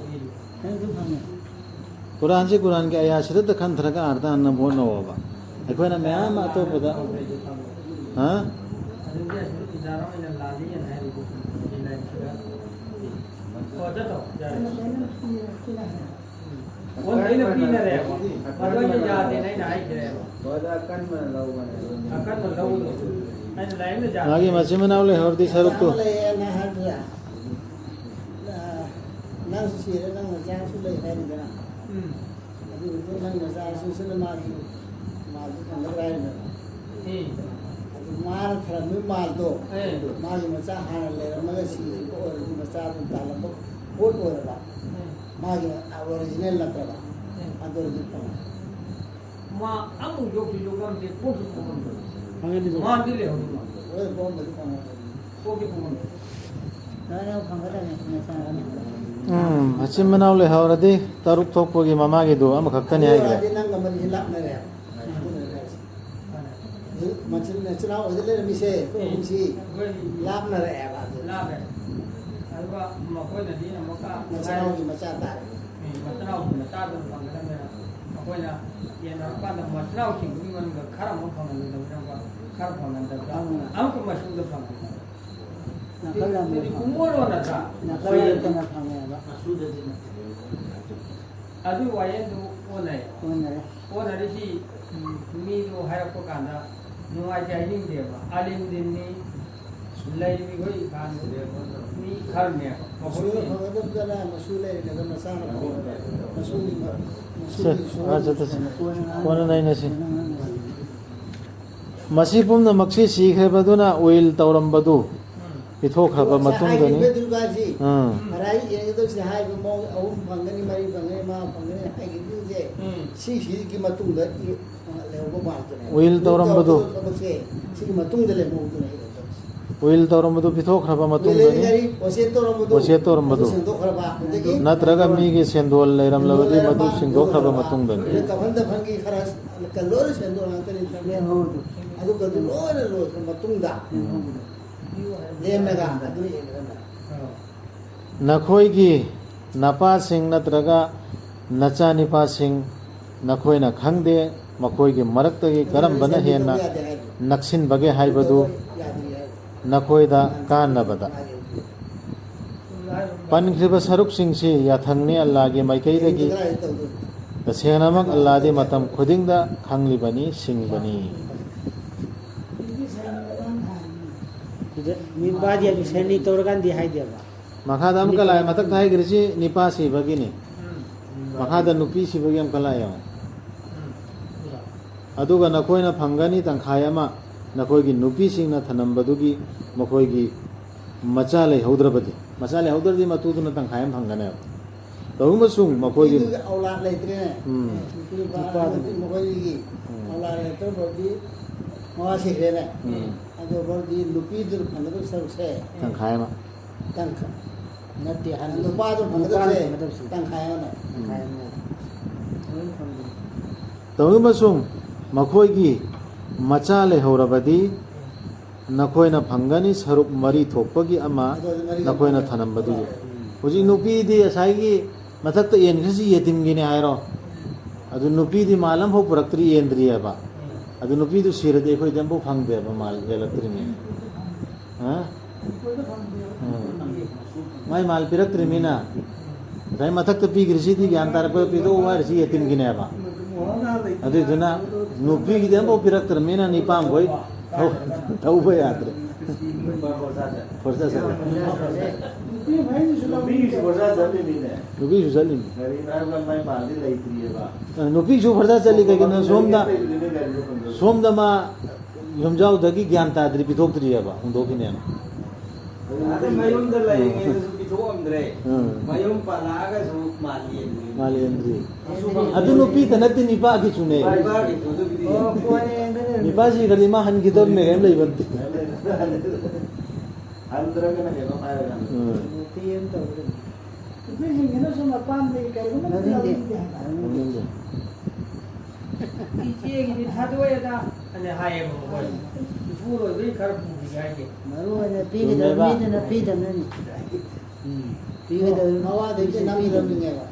ꯅꯪꯁꯨ ꯐꯪꯉꯦ꯫ ꯀꯨꯔꯥꯟꯁꯦ ꯀꯨꯔꯥꯟꯒꯤ ꯑꯌꯥꯁꯤꯗꯇ ꯈꯟꯊꯔꯒ ꯑꯥꯔꯗ ꯍꯟꯅꯕ ꯍꯣꯠꯅꯧꯑꯕ꯫ ꯑꯩꯈꯣꯏꯅ ꯃꯌꯥꯝ ꯑꯃ ꯑꯇꯣꯞꯄꯗ, ꯍꯥ? ꯑꯣ, ꯑꯩꯅ ꯄꯤꯅꯔꯦꯕ꯫ ꯃꯗꯨ ꯑꯩꯅ ꯄꯤꯅꯔꯦꯕ꯫ ꯃꯗꯨ ꯑꯩꯅ ꯌꯥꯗꯦꯅ ꯑꯩꯅ ꯍꯥꯏꯈ꯭ꯔꯦꯕ꯫ ꯃꯣꯏꯗ ꯑꯀꯟꯕꯅ ꯂꯧꯕꯅꯦ꯫ ꯑꯀꯟꯕ ꯂꯧꯕꯗꯣ꯫ ꯑꯩꯅ ꯂꯥꯏꯔꯤꯛꯅ ꯌꯥꯗꯦ꯫ ꯃꯥꯒꯤ ꯃꯆꯤꯟ ꯃꯅꯥꯎ ꯂꯩꯍꯧꯔꯗꯤ ꯁꯔꯨꯛꯇꯨ꯫ ꯂꯩꯌꯦꯅ ꯍꯥꯏꯗ꯭ꯔꯥ? ꯅ-, ꯅꯪꯁꯨ ꯁꯤꯔꯦ, ꯅꯪ ꯅꯆꯥꯁꯨ ꯂꯩ ꯍꯥꯏꯔꯤꯗꯅ꯫ ꯎꯝ꯫ ꯑꯗꯨꯗꯨ ꯅꯪ ꯅꯆꯥꯁꯨ ꯁꯤꯅ ꯃꯥꯒꯤ ꯃꯥꯜꯗꯨ ꯐꯪꯒꯗ꯭ꯔꯥ ꯍꯥꯏꯔꯤꯕꯅꯦꯕ꯫ ꯎꯝ꯫ ꯑꯗꯨ ꯃꯥꯅ ꯊꯔꯝꯃꯤ ꯃꯥꯜꯗꯣ, ꯎꯝ꯫ ꯃꯥꯒꯤ ꯃꯆꯥ ꯍꯥꯟꯅ ꯂꯩꯔꯝꯃꯒ ꯁꯤꯈꯤꯕ ꯑꯣꯏꯔꯗꯤ ꯃꯆꯥꯗꯨ ꯇꯥꯜꯂꯝꯕ ꯄꯣꯠ ꯑꯣꯏꯔꯕ꯫ ꯎꯝ꯫ ꯃꯥꯒꯤ ꯑꯣꯔꯤꯖꯤꯅꯦꯜ ꯅꯠꯇ꯭ꯔꯕ? ꯎꯝ꯫ ꯑꯗꯨ ꯑꯣꯏꯔꯗꯤ ꯐꯪꯉꯦ꯫ ꯃꯥ ꯑꯃꯨꯛ ꯌꯣꯛꯁꯨ ꯌꯣꯛꯂꯝꯗꯦ, ꯄꯣꯛꯁꯨ ꯄꯣꯛꯂꯝꯗꯦ꯫ ꯃꯥꯗꯤ ꯂꯩꯍꯧꯔꯤ ꯃꯥꯜꯂꯦ꯫ ꯍꯣꯏ, ꯄꯣꯛꯑꯝꯕꯗꯤ ꯐꯪꯉꯦ꯫ ꯄꯣꯛꯇꯤ ꯄꯣꯛꯂꯝꯗꯦ꯫ ꯂꯣꯏꯅ ꯐꯪꯒꯗꯕꯅꯤ, ꯃꯆꯥ ꯑꯅꯤ꯫ ꯎꯝ, ꯃꯆꯤꯟ ꯃꯅꯥꯎ ꯂꯩꯍꯧꯔꯗꯤ ꯇꯔꯨꯛ ꯊꯣꯛꯄꯒꯤ ꯃꯃꯥꯒꯤꯗꯨ ꯑꯃꯈꯛꯇꯅꯤ ꯍꯥꯏꯈ꯭ꯔꯦ꯫ ꯑꯗꯨ ꯑꯣꯏꯔꯗꯤ ꯅꯪꯒ ꯃꯔꯤ ꯂꯥꯞꯅꯔꯦ꯫ ꯃꯆꯤꯟ ꯃꯆꯤꯟ ꯃꯅꯥꯎ ꯑꯣꯏꯗ ꯂꯩꯔꯝꯃꯤꯁꯦ, ꯑꯩꯈꯣꯏ ꯑꯍꯨꯝꯁꯤ ꯂꯥꯞꯅꯔꯛꯑꯦꯕ ꯑꯗꯨ꯫ ꯂꯥꯞꯄꯦ꯫ ꯑꯗꯨꯒ ꯃꯈꯣꯏꯅꯗꯤ ꯑꯃꯨꯛꯀ ꯃꯆꯤꯟ ꯃꯅꯥꯎꯒꯤ ꯃꯆꯥ ꯇꯥꯔꯦ꯫ ꯎꯝ, ꯃꯆꯤꯟ ꯃꯅꯥꯎꯒꯤ ꯃꯆꯥꯗꯨ ꯐꯪꯒꯗꯕꯅꯤꯅ ꯑꯩꯈꯣꯏꯅ ꯌꯦꯟꯅꯔꯀꯥꯟꯗ ꯃꯆꯤꯟ ꯃꯅꯥꯎꯁꯤꯡꯗꯨꯒꯤ ꯃꯅꯨꯡꯗ ꯈꯔ ꯑꯃꯨꯛ ꯐꯪꯍꯜꯂꯣꯏꯗꯕꯅꯤꯅ ꯈꯔ ꯐꯪꯍꯟꯗꯕ, ꯑꯃꯨꯛ ꯑꯃꯨꯛꯀ ꯃꯁꯨꯗ ꯐꯪꯍꯜꯂꯣ꯫ ꯅꯥꯀꯜ ꯑꯃ ꯑꯗꯨꯗꯤ ꯄꯨꯡꯑꯣꯟ ꯑꯣꯟꯅꯗ꯭ꯔꯥ? ꯅꯥꯀꯜ ꯑꯃ ꯐꯪꯉꯦꯕ꯫ ꯑꯗꯨꯒꯤ ꯋꯥꯌꯦꯜꯗꯨ ꯑꯣꯟꯅꯩ꯫ ꯑꯣꯟꯅꯔꯦ꯫ ꯑꯣꯟꯅꯔꯤꯁꯤ, ꯎꯝ, ꯃꯤꯗꯨ ꯍꯥꯏꯔꯛꯄ ꯀꯥꯟꯗ ꯅꯨꯡꯉꯥꯏꯇꯦ ꯍꯥꯏꯅꯤꯡꯗꯦꯕ꯫ ꯑꯥꯂꯤꯝ ꯗꯤꯟꯅꯤ, ꯂꯩꯔꯤꯕ ꯏꯝꯐꯥꯜ ꯃꯤ ꯈꯔꯅꯦꯕ꯫ ꯃꯁꯨꯅ ꯐꯪꯒꯗꯕꯗꯅ ꯃꯁꯨ ꯂꯩꯔꯒ ꯃꯆꯥꯅ ꯐꯪꯒꯗꯕ꯫ ꯃꯁꯨꯒꯤ ꯃ-, ꯁꯦ, ꯃꯁꯨꯒꯤ ꯁꯨ-, ꯑꯥ, ꯆꯠꯇꯁꯦ꯫ ꯀꯣꯟꯅ ꯅꯩꯅꯁꯤ꯫ ꯃꯁꯤ ꯄꯨꯝꯅꯃꯛꯁꯤ ꯁꯤꯈ꯭ꯔꯕꯗꯨꯅ ꯎꯏꯜ ꯇꯧꯔꯝꯕꯗꯨ ꯎꯝ꯫ ꯄꯤꯊꯣꯛꯈ꯭ꯔꯕ ꯉꯁꯥꯏ ꯃꯇꯨꯡꯗꯅꯤ꯫ ꯍꯥꯏꯈꯤꯕ ꯗꯨꯔꯒꯥꯁꯤ ꯑꯥ꯫ ꯃꯔꯥꯏ ꯌꯦꯡꯒꯗꯧꯁꯤ ꯍꯥꯏꯕ ꯃꯑꯣꯡ ꯑꯍꯨꯝ ꯐꯪꯒꯅꯤ, ꯃꯔꯤ ꯐꯪꯒꯅꯤ, ꯃꯉꯥ ꯐꯪꯒꯅꯤ ꯍꯥꯏꯈꯤꯕꯁꯤꯡꯁꯦ ꯎꯝ꯫ ꯁꯤꯁꯤꯒꯤ ꯃꯇꯨꯡꯗ ꯏ-, ꯂꯩꯍꯧꯕ ꯃꯥꯜꯂꯗꯅꯦ꯫ ꯎꯏꯜ ꯇꯧꯔꯝꯕꯗꯨ꯫ ꯊꯕꯛꯁꯦ ꯁꯤꯒꯤ ꯃꯇꯨꯡꯗ ꯂꯩꯍꯧꯗꯅ ꯂꯩꯍꯧꯗꯕꯁꯦ꯫ ꯋꯤꯜ ꯇꯧꯔꯝꯕꯗꯨ ꯄꯤꯊꯣꯛꯈ꯭ꯔꯕ ꯃꯇꯨꯡꯗꯅꯤ꯫ ꯋꯥꯆꯦꯠ ꯇꯧꯔꯝꯕꯗꯨ, ꯋꯥꯆꯦꯠ ꯇꯧꯔꯝꯕꯗꯨ꯫ ꯑꯗꯨ ꯁꯦꯡꯗꯣꯛꯈ꯭ꯔꯕ꯫ ꯑꯗꯒꯤ ꯅꯠꯇ꯭ꯔꯒ ꯃꯤꯒꯤ ꯁꯦꯟꯗꯣꯜ ꯂꯩꯔꯝꯂꯕꯗꯤ ꯃꯗꯨ ꯁꯤꯡꯗꯣꯛꯈ꯭ꯔꯕ ꯃꯇꯨꯡꯗꯅꯤ꯫ ꯑꯗ ꯀꯐꯟ ꯗꯐꯟꯒꯤ ꯈꯔ ꯂꯣꯏꯅ ꯁꯦꯡꯗꯣꯛ ꯉꯥꯛꯇꯅꯤ꯫ ꯑꯗꯨꯒ ꯑꯗꯨ ꯂꯣꯏꯅ ꯂꯣꯏꯈ꯭ꯔ ꯃꯇꯨꯡꯗ ꯂꯦꯝꯃꯒ ꯑꯗꯨ ꯌꯦꯡꯒꯗꯕꯅꯤ꯫ ꯅꯈꯣꯏꯒꯤ ꯅꯄꯥꯁꯤꯡ ꯅꯠꯇ꯭ꯔꯒ ꯅꯆꯥꯅꯤꯄꯥꯁꯤꯡ ꯅꯈꯣꯏꯅ ꯈꯪꯗꯦ, ꯃꯈꯣꯏꯒꯤ ꯃꯔꯛꯇꯒꯤ ꯀꯔꯝꯕꯅ ꯍꯦꯟꯅ ꯅꯛꯁꯤꯟꯕꯒꯦ ꯍꯥꯏꯕꯗꯨ ꯅꯈꯣꯏꯗ ꯀꯥꯟꯅꯕꯗ꯫ ꯄꯟꯈ꯭ꯔꯤꯕ ꯁꯔꯨꯛꯁꯤꯡꯁꯤ ꯌꯥꯊꯪꯅꯤ ꯑꯜꯂꯥꯒꯤ ꯃꯥꯏꯀꯩꯗꯒꯤ꯫ ꯇꯁꯦꯡꯅꯃꯛ ꯑꯜꯂꯥꯗꯤ ꯃꯇꯝ ꯈꯨꯗꯤꯡꯗ ꯈꯪꯂꯤꯕꯅꯤ, ꯁꯤꯡꯕꯅꯤ꯫ ꯁꯤꯗ ꯅꯤꯄꯥꯗꯤ ꯑꯗꯨ ꯁꯦꯅꯤ ꯇꯧꯔꯀꯥꯟꯗꯤ ꯍꯥꯏꯗꯦꯕ꯫ ꯃꯈꯥꯗ ꯑꯃꯨꯛꯀ ꯂꯥꯛꯑꯦ, ꯃꯊꯛꯇ ꯍꯥꯏꯈ꯭ꯔꯤꯁꯤ ꯅꯤꯄꯥ ꯁꯤꯕꯒꯤꯅꯤ꯫ ꯃꯈꯥꯗ ꯅꯨꯄꯤ ꯁꯤꯕꯒꯤ ꯑꯃꯨꯛꯀ ꯂꯥꯛꯑꯦ꯫ ꯑꯗꯨꯒ ꯅꯈꯣꯏꯅ ꯐꯪꯒꯅꯤ ꯇꯪꯈꯥꯏ ꯑꯃ ꯅꯈꯣꯏꯒꯤ ꯅꯨꯄꯤꯁꯤꯡꯅ ꯊꯅꯝꯕꯗꯨꯒꯤ ꯃꯈꯣꯏꯒꯤ ꯃꯆꯥ ꯂꯩꯍꯧꯗ꯭ꯔꯕꯗꯤ, ꯃꯆꯥ ꯂꯩꯍꯧꯗ꯭ꯔꯗꯤ ꯃꯇꯨꯗꯨꯅ ꯇꯪꯈꯥꯏ ꯑꯃ ꯐꯪꯒꯅꯦꯕ꯫ ꯇꯧꯕꯃꯁꯨꯡ ꯃꯈꯣꯏꯒꯤ ꯅꯨꯄꯤꯗꯨꯒꯤ ꯑꯧꯂꯥꯗ ꯂꯩꯇ꯭ꯔꯦꯅꯦ꯫ ꯎꯝ꯫ ꯅꯨꯄꯤ ꯅꯨꯄꯥ ꯅꯨꯄꯥꯗꯨꯅ꯫ ꯃꯈꯣꯏꯒꯤ ꯎꯝ꯫ ꯑꯧꯂꯥꯗ ꯂꯩꯇ꯭ꯔꯕꯗꯤ ꯃꯋꯥ ꯁꯤꯈ꯭ꯔꯦꯅꯦ꯫ ꯎꯝ꯫ ꯑꯗꯨ ꯐꯥꯎꯗꯤ ꯅꯨꯄꯤꯗꯨꯅ ꯐꯪꯒꯗꯕ ꯁꯔꯨꯛꯁꯦ ꯇꯪꯈꯥꯏ ꯑꯃ꯫ ꯇꯪꯈꯥꯏ꯫ ꯅꯠꯇꯦ, ꯍꯥꯏꯕꯗꯤ ꯅꯨꯄꯥꯗꯨ ꯐꯪꯒꯗꯕꯁꯦ ꯅꯨꯄꯥꯅ ꯐꯪꯒꯗꯕꯁꯦ꯫ ꯇꯪꯈꯥꯏ ꯑꯃꯅ꯫ ꯇꯪꯈꯥꯏ ꯑꯃ꯫ ꯂꯣꯏ ꯐꯪꯗꯦ꯫ ꯇꯧꯕꯃꯁꯨꯡ ꯃꯈꯣꯏꯒꯤ ꯃꯆꯥ ꯂꯩꯍꯧꯔꯕꯗꯤ ꯅꯈꯣꯏꯅ ꯐꯪꯒꯅꯤ ꯁꯔꯨꯛ ꯃꯔꯤ ꯊꯣꯛꯄꯒꯤ ꯑꯃ ꯑꯗꯨ ꯃꯔꯤ ꯅꯈꯣꯏꯅ ꯊꯣꯛꯄ꯫ ꯊꯅꯝꯕꯗꯨꯒꯤ꯫ ꯍꯧꯖꯤꯛ ꯅꯨꯄꯤꯗꯤ ꯉꯁꯥꯏꯒꯤ ꯃꯊꯛꯇ ꯌꯦꯟꯈ꯭ꯔꯤꯁꯤ ꯌꯦꯇꯤꯝꯒꯤꯅꯤ ꯍꯥꯏꯔꯣ? ꯑꯗꯨ ꯅꯨꯄꯤꯗꯤ ꯃꯥꯜ ꯑꯃꯐꯥꯎ ꯄꯨꯔꯛꯇ꯭ꯔꯤ, ꯌꯦꯟꯗ꯭ꯔꯤꯑꯕ꯫ ꯑꯗꯨ ꯅꯨꯄꯤꯗꯨ ꯁꯤꯔꯗꯤ ꯑꯩꯈꯣꯏꯗꯤ ꯑꯃꯐꯥꯎ ꯐꯪꯗꯦꯕ, ꯃꯥꯜ ꯌꯦꯜꯂꯛꯇ꯭ꯔꯤꯉꯩ꯫ ꯍꯥ? ꯎꯝ꯫ ꯃꯥꯏ ꯃꯥꯜ ꯄꯤꯔꯛꯇ꯭ꯔꯤꯃꯤꯅ꯫ ꯉꯁꯥꯏ ꯃꯊꯛꯇ ꯄꯤꯈ꯭ꯔꯤꯁꯤꯗꯤ ꯒ꯭ꯌꯥꯟ ꯇꯥꯔꯛꯄꯗ ꯄꯤꯊꯣꯛꯎ ꯍꯥꯏꯔꯤꯁꯤ ꯌꯦꯇꯤꯝꯒꯤꯅꯦꯕ꯫ ꯑꯗꯨꯏꯗꯨꯅ ꯅꯨꯄꯤꯒꯤꯗꯤ ꯑꯃꯐꯥꯎ ꯄꯤꯔꯛꯇ꯭ꯔꯕꯅꯤꯅ ꯅꯤꯄꯥꯡꯈꯣꯏ ꯊꯧ-, ꯊꯧꯕ ꯌꯥꯗ꯭ꯔꯦ꯫ ꯈꯣꯔꯁꯥ ꯆꯠꯂꯦ꯫ ꯅꯨꯄꯤꯒꯤꯁꯨ ꯈꯣꯔꯁꯥ ꯆꯠꯂꯤꯃꯤꯅꯦ꯫ ꯅꯨꯄꯤꯁꯨ ꯆꯠꯂꯤꯃꯤ꯫ ꯒꯥꯔꯤ ꯗ꯭ꯔꯥꯏꯚꯔ ꯃꯥꯏ ꯃꯥꯜꯗꯤ ꯂꯩꯇ꯭ꯔꯤꯑꯕ꯫ ꯑ, ꯅꯨꯄꯤꯁꯨ ꯈꯣꯔꯁꯥ ꯆꯠꯂꯤ꯫ ꯀꯩꯒꯤꯅꯣ? ꯁꯣꯝꯗ, ꯂꯩꯕꯗꯨꯅꯦ ꯒꯥꯔꯤꯗꯣ ꯍꯣꯟꯗꯣꯛ ꯁꯣꯝꯗ ꯃꯥ ꯌꯨꯝꯖꯥꯎꯗꯒꯤ ꯒ꯭ꯌꯥꯟ ꯇꯥꯗ꯭ꯔꯤ, ꯄꯤꯊꯣꯛꯇ꯭ꯔꯤꯑꯕ, ꯍꯣꯡꯗꯣꯛꯈꯤꯅꯦꯅ꯫ ꯑꯗꯨ ꯃꯌꯨꯝꯗ ꯂꯩꯔꯤꯉꯩꯗꯁꯨ ꯄꯤꯊꯣꯛꯑꯝꯗ꯭ꯔꯦ꯫ ꯎꯝ꯫ ꯃꯌꯨꯝ ꯄꯥꯜꯂꯛꯑꯒꯁꯨ ꯃꯥꯜꯂꯦ꯫ ꯃꯥꯜꯂꯦ꯫ ꯑꯗꯨ ꯅꯨꯄꯤꯗ ꯅꯠꯇꯦ, ꯅꯤꯄꯥꯒꯤꯁꯨꯅꯦ꯫ ꯅꯤꯄꯥꯒꯤꯁꯨ ꯑꯗꯨꯒꯤꯗꯤ꯫ ꯑꯣ, ꯀꯣꯟꯅ ꯌꯦꯡꯗꯣꯏꯅꯦ꯫ ꯅꯤꯄꯥꯁꯤ ꯀꯔꯤ ꯃꯥ ꯍꯟꯈꯤꯗꯧꯔꯤꯅꯦ, ꯀꯔꯤꯝ ꯂꯩꯕ ꯅꯠꯇꯦ꯫ ꯍꯟꯗ꯭ꯔꯒꯅ ꯀꯩꯅꯣꯝ ꯍꯥꯏꯔꯒ ꯍꯟꯗ꯭ꯔꯣ? ꯎꯝ꯫ ꯅꯨꯄꯤ ꯑꯃ ꯇꯧꯔꯦ꯫ ꯅꯨꯄꯤꯁꯤꯡꯁꯤꯅ ꯁꯨꯝ ꯃꯄꯥꯝꯗꯒꯤ ꯀꯔꯤꯒꯨꯝꯕ ꯂꯧꯅꯤꯡꯗꯦ꯫ ꯂꯧꯅꯤꯡꯗꯦ ꯍꯥꯏꯕ꯫ ꯂꯧꯅꯤꯡꯗꯦ꯫ ꯏꯆꯦꯒꯤꯗꯤ ꯊꯥꯗꯣꯛꯑꯦꯗ ꯑꯅ ꯍꯥꯏꯌꯦꯕ ꯃꯈꯣꯏ꯫ ꯏꯄꯨꯔꯣꯏꯕꯒꯤ ꯈꯔ ꯄꯨꯈꯤꯒꯦ ꯍꯥꯏꯗꯦ꯫ ꯃꯔꯨ ꯑꯣꯏꯅ ꯄꯤꯒꯗꯕ ꯆꯨꯝꯃꯦꯕ꯫ ꯃꯤꯗꯨꯅ ꯄꯤꯗꯕꯅꯅꯤ꯫ ꯎꯝ꯫ ꯄꯤꯒꯗꯕ ꯃꯋꯥꯗꯩꯗꯤ ꯃꯤꯗꯨꯅ ꯅꯝ ꯄꯤꯗꯕꯅꯤ꯫ ꯂꯧꯅꯤꯡꯉꯦꯕ꯫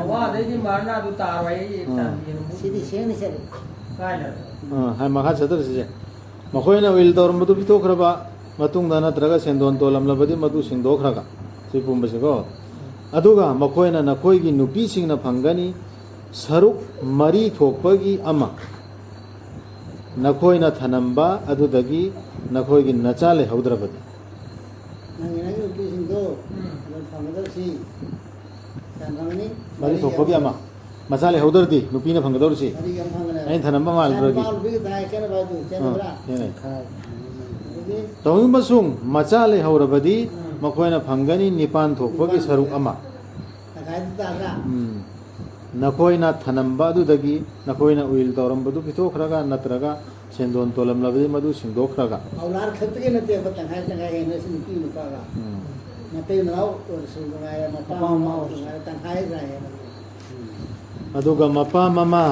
ꯃꯋꯥꯗꯩꯗꯤ ꯃꯔꯅꯥꯗꯨ ꯇꯥꯔꯣꯏ ꯑꯩ ꯑꯥ꯫ ꯇꯝꯕꯤꯔꯝꯃꯣ꯫ ꯁꯤꯗꯤ ꯁꯦꯡꯅ ꯆꯠꯂꯦ꯫ ꯀꯥꯏꯅ? ꯑꯥ, ꯍꯥꯏ, ꯃꯈꯥ ꯆꯠꯊꯔꯁꯤꯁꯦ꯫ ꯃꯈꯣꯏꯅ ꯎꯏꯜ ꯇꯧꯔꯝꯕꯗꯨ ꯄꯤꯊꯣꯛꯈ꯭ꯔꯕ ꯃꯇꯨꯡꯗ ꯅꯠꯇ꯭ꯔꯒ ꯁꯦꯟꯗꯣꯟ ꯇꯣꯜꯂꯝꯂꯕꯗꯤ ꯃꯗꯨ ꯁꯤꯡꯗꯣꯛꯈ꯭ꯔꯒ, ꯁꯤ ꯄꯨꯝꯕꯁꯤꯀꯣ꯫ ꯑꯗꯨꯒ ꯃꯈꯣꯏꯅ ꯅꯈꯣꯏꯒꯤ ꯅꯨꯄꯤꯁꯤꯡꯅ ꯐꯪꯒꯅꯤ ꯁꯔꯨꯛ ꯃꯔꯤ ꯊꯣꯛꯄꯒꯤ ꯑꯃ ꯅꯈꯣꯏꯅ ꯊꯅꯝꯕ ꯑꯗꯨꯗꯒꯤ ꯅꯈꯣꯏꯒꯤ ꯅꯆꯥ ꯂꯩꯍꯧꯗ꯭ꯔꯕꯗꯤ꯫ ꯅꯪꯒꯤ, ꯅꯪꯒꯤ ꯅꯨꯄꯤꯁꯤꯡꯗꯣ ꯎꯝ꯫ ꯑꯗꯨꯝ ꯐꯪꯒꯗꯧꯁꯤ꯫ ꯀꯌꯥꯝ ꯐꯪꯒꯅꯤ? ꯃꯔꯤ ꯊꯣꯛꯄꯒꯤ ꯑꯃ꯫ ꯃꯆꯥ ꯂꯩꯍꯧꯗ꯭ꯔꯗꯤ ꯅꯨꯄꯤꯅ ꯐꯪꯒꯗꯧꯔꯤꯁꯤ꯫ ꯃꯔꯤ ꯑꯃ ꯐꯪꯒꯅꯦꯕ꯫ ꯑꯩꯅ ꯊꯅꯝꯕ ꯃꯥꯜꯂꯨꯔꯗꯤ꯫ ꯃꯆꯥ ꯅꯨꯄꯥ ꯅꯨꯄꯤꯒꯤ ꯇꯪꯈꯥꯏ ꯈꯦꯠꯅꯕ ꯍꯥꯏꯗꯨ, ꯈꯦꯠꯅꯕ꯭ꯔꯥ? ꯑꯥ, ꯈꯦꯠꯅꯩ꯫ ꯑꯗꯨꯗꯤ ꯇꯧꯏꯒꯨꯝꯕꯁꯨꯡ ꯃꯆꯥ ꯂꯩꯍꯧꯔꯕꯗꯤ ꯎꯝ꯫ ꯃꯈꯣꯏꯅ ꯐꯪꯒꯅꯤ ꯅꯤꯄꯥꯟ ꯊꯣꯛꯄꯒꯤ ꯅꯤꯄꯥꯟ ꯁꯔꯨꯛ ꯊꯣꯛꯄ꯫ ꯑꯃ꯫ ꯇꯪꯈꯥꯏꯗꯨ ꯇꯥꯗ꯭ꯔꯥ? ꯎꯝ꯫ ꯅꯈꯣꯏꯅ ꯊꯅꯝꯕ ꯑꯗꯨꯗꯒꯤ ꯅꯈꯣꯏꯅ ꯎꯏꯜ ꯇꯧꯔꯝꯕꯗꯨ ꯄꯤꯊꯣꯛꯈ꯭ꯔꯒ ꯅꯠꯇ꯭ꯔꯒ ꯁꯦꯟꯗꯣꯟ ꯇꯣꯜꯂꯝꯂꯕꯗꯤ ꯃꯗꯨ ꯁꯤꯡꯗꯣꯛꯈ꯭ꯔꯒ꯫ ꯑꯧꯂꯥꯗ ꯈꯛꯇꯒꯤ ꯅꯠꯇꯦꯕ, ꯇꯪꯈꯥꯏ ꯇꯪꯈꯥꯏ ꯍꯦꯟꯅ ꯁꯤ ꯅꯨꯄꯤ ꯅꯨꯄꯥꯒ꯫ ꯎꯝ꯫ ꯃꯇꯩ ꯃꯅꯥꯎ ꯑꯣꯏꯔꯁꯨ ꯅꯨꯡꯉꯥꯏꯔꯦ, ꯃꯄꯥ ꯃꯄꯥ ꯃꯃꯥ ꯃꯃꯥ ꯑꯣꯏꯔꯁꯨ ꯑꯣꯏꯔꯁꯨ꯫ ꯅꯨꯡꯉꯥꯏꯔꯦ, ꯇꯪꯈꯥꯏ ꯇꯪꯈꯥꯏ ꯍꯦꯟꯅ꯫ ꯑꯗꯨꯒ ꯃꯄꯥ ꯃꯃꯥ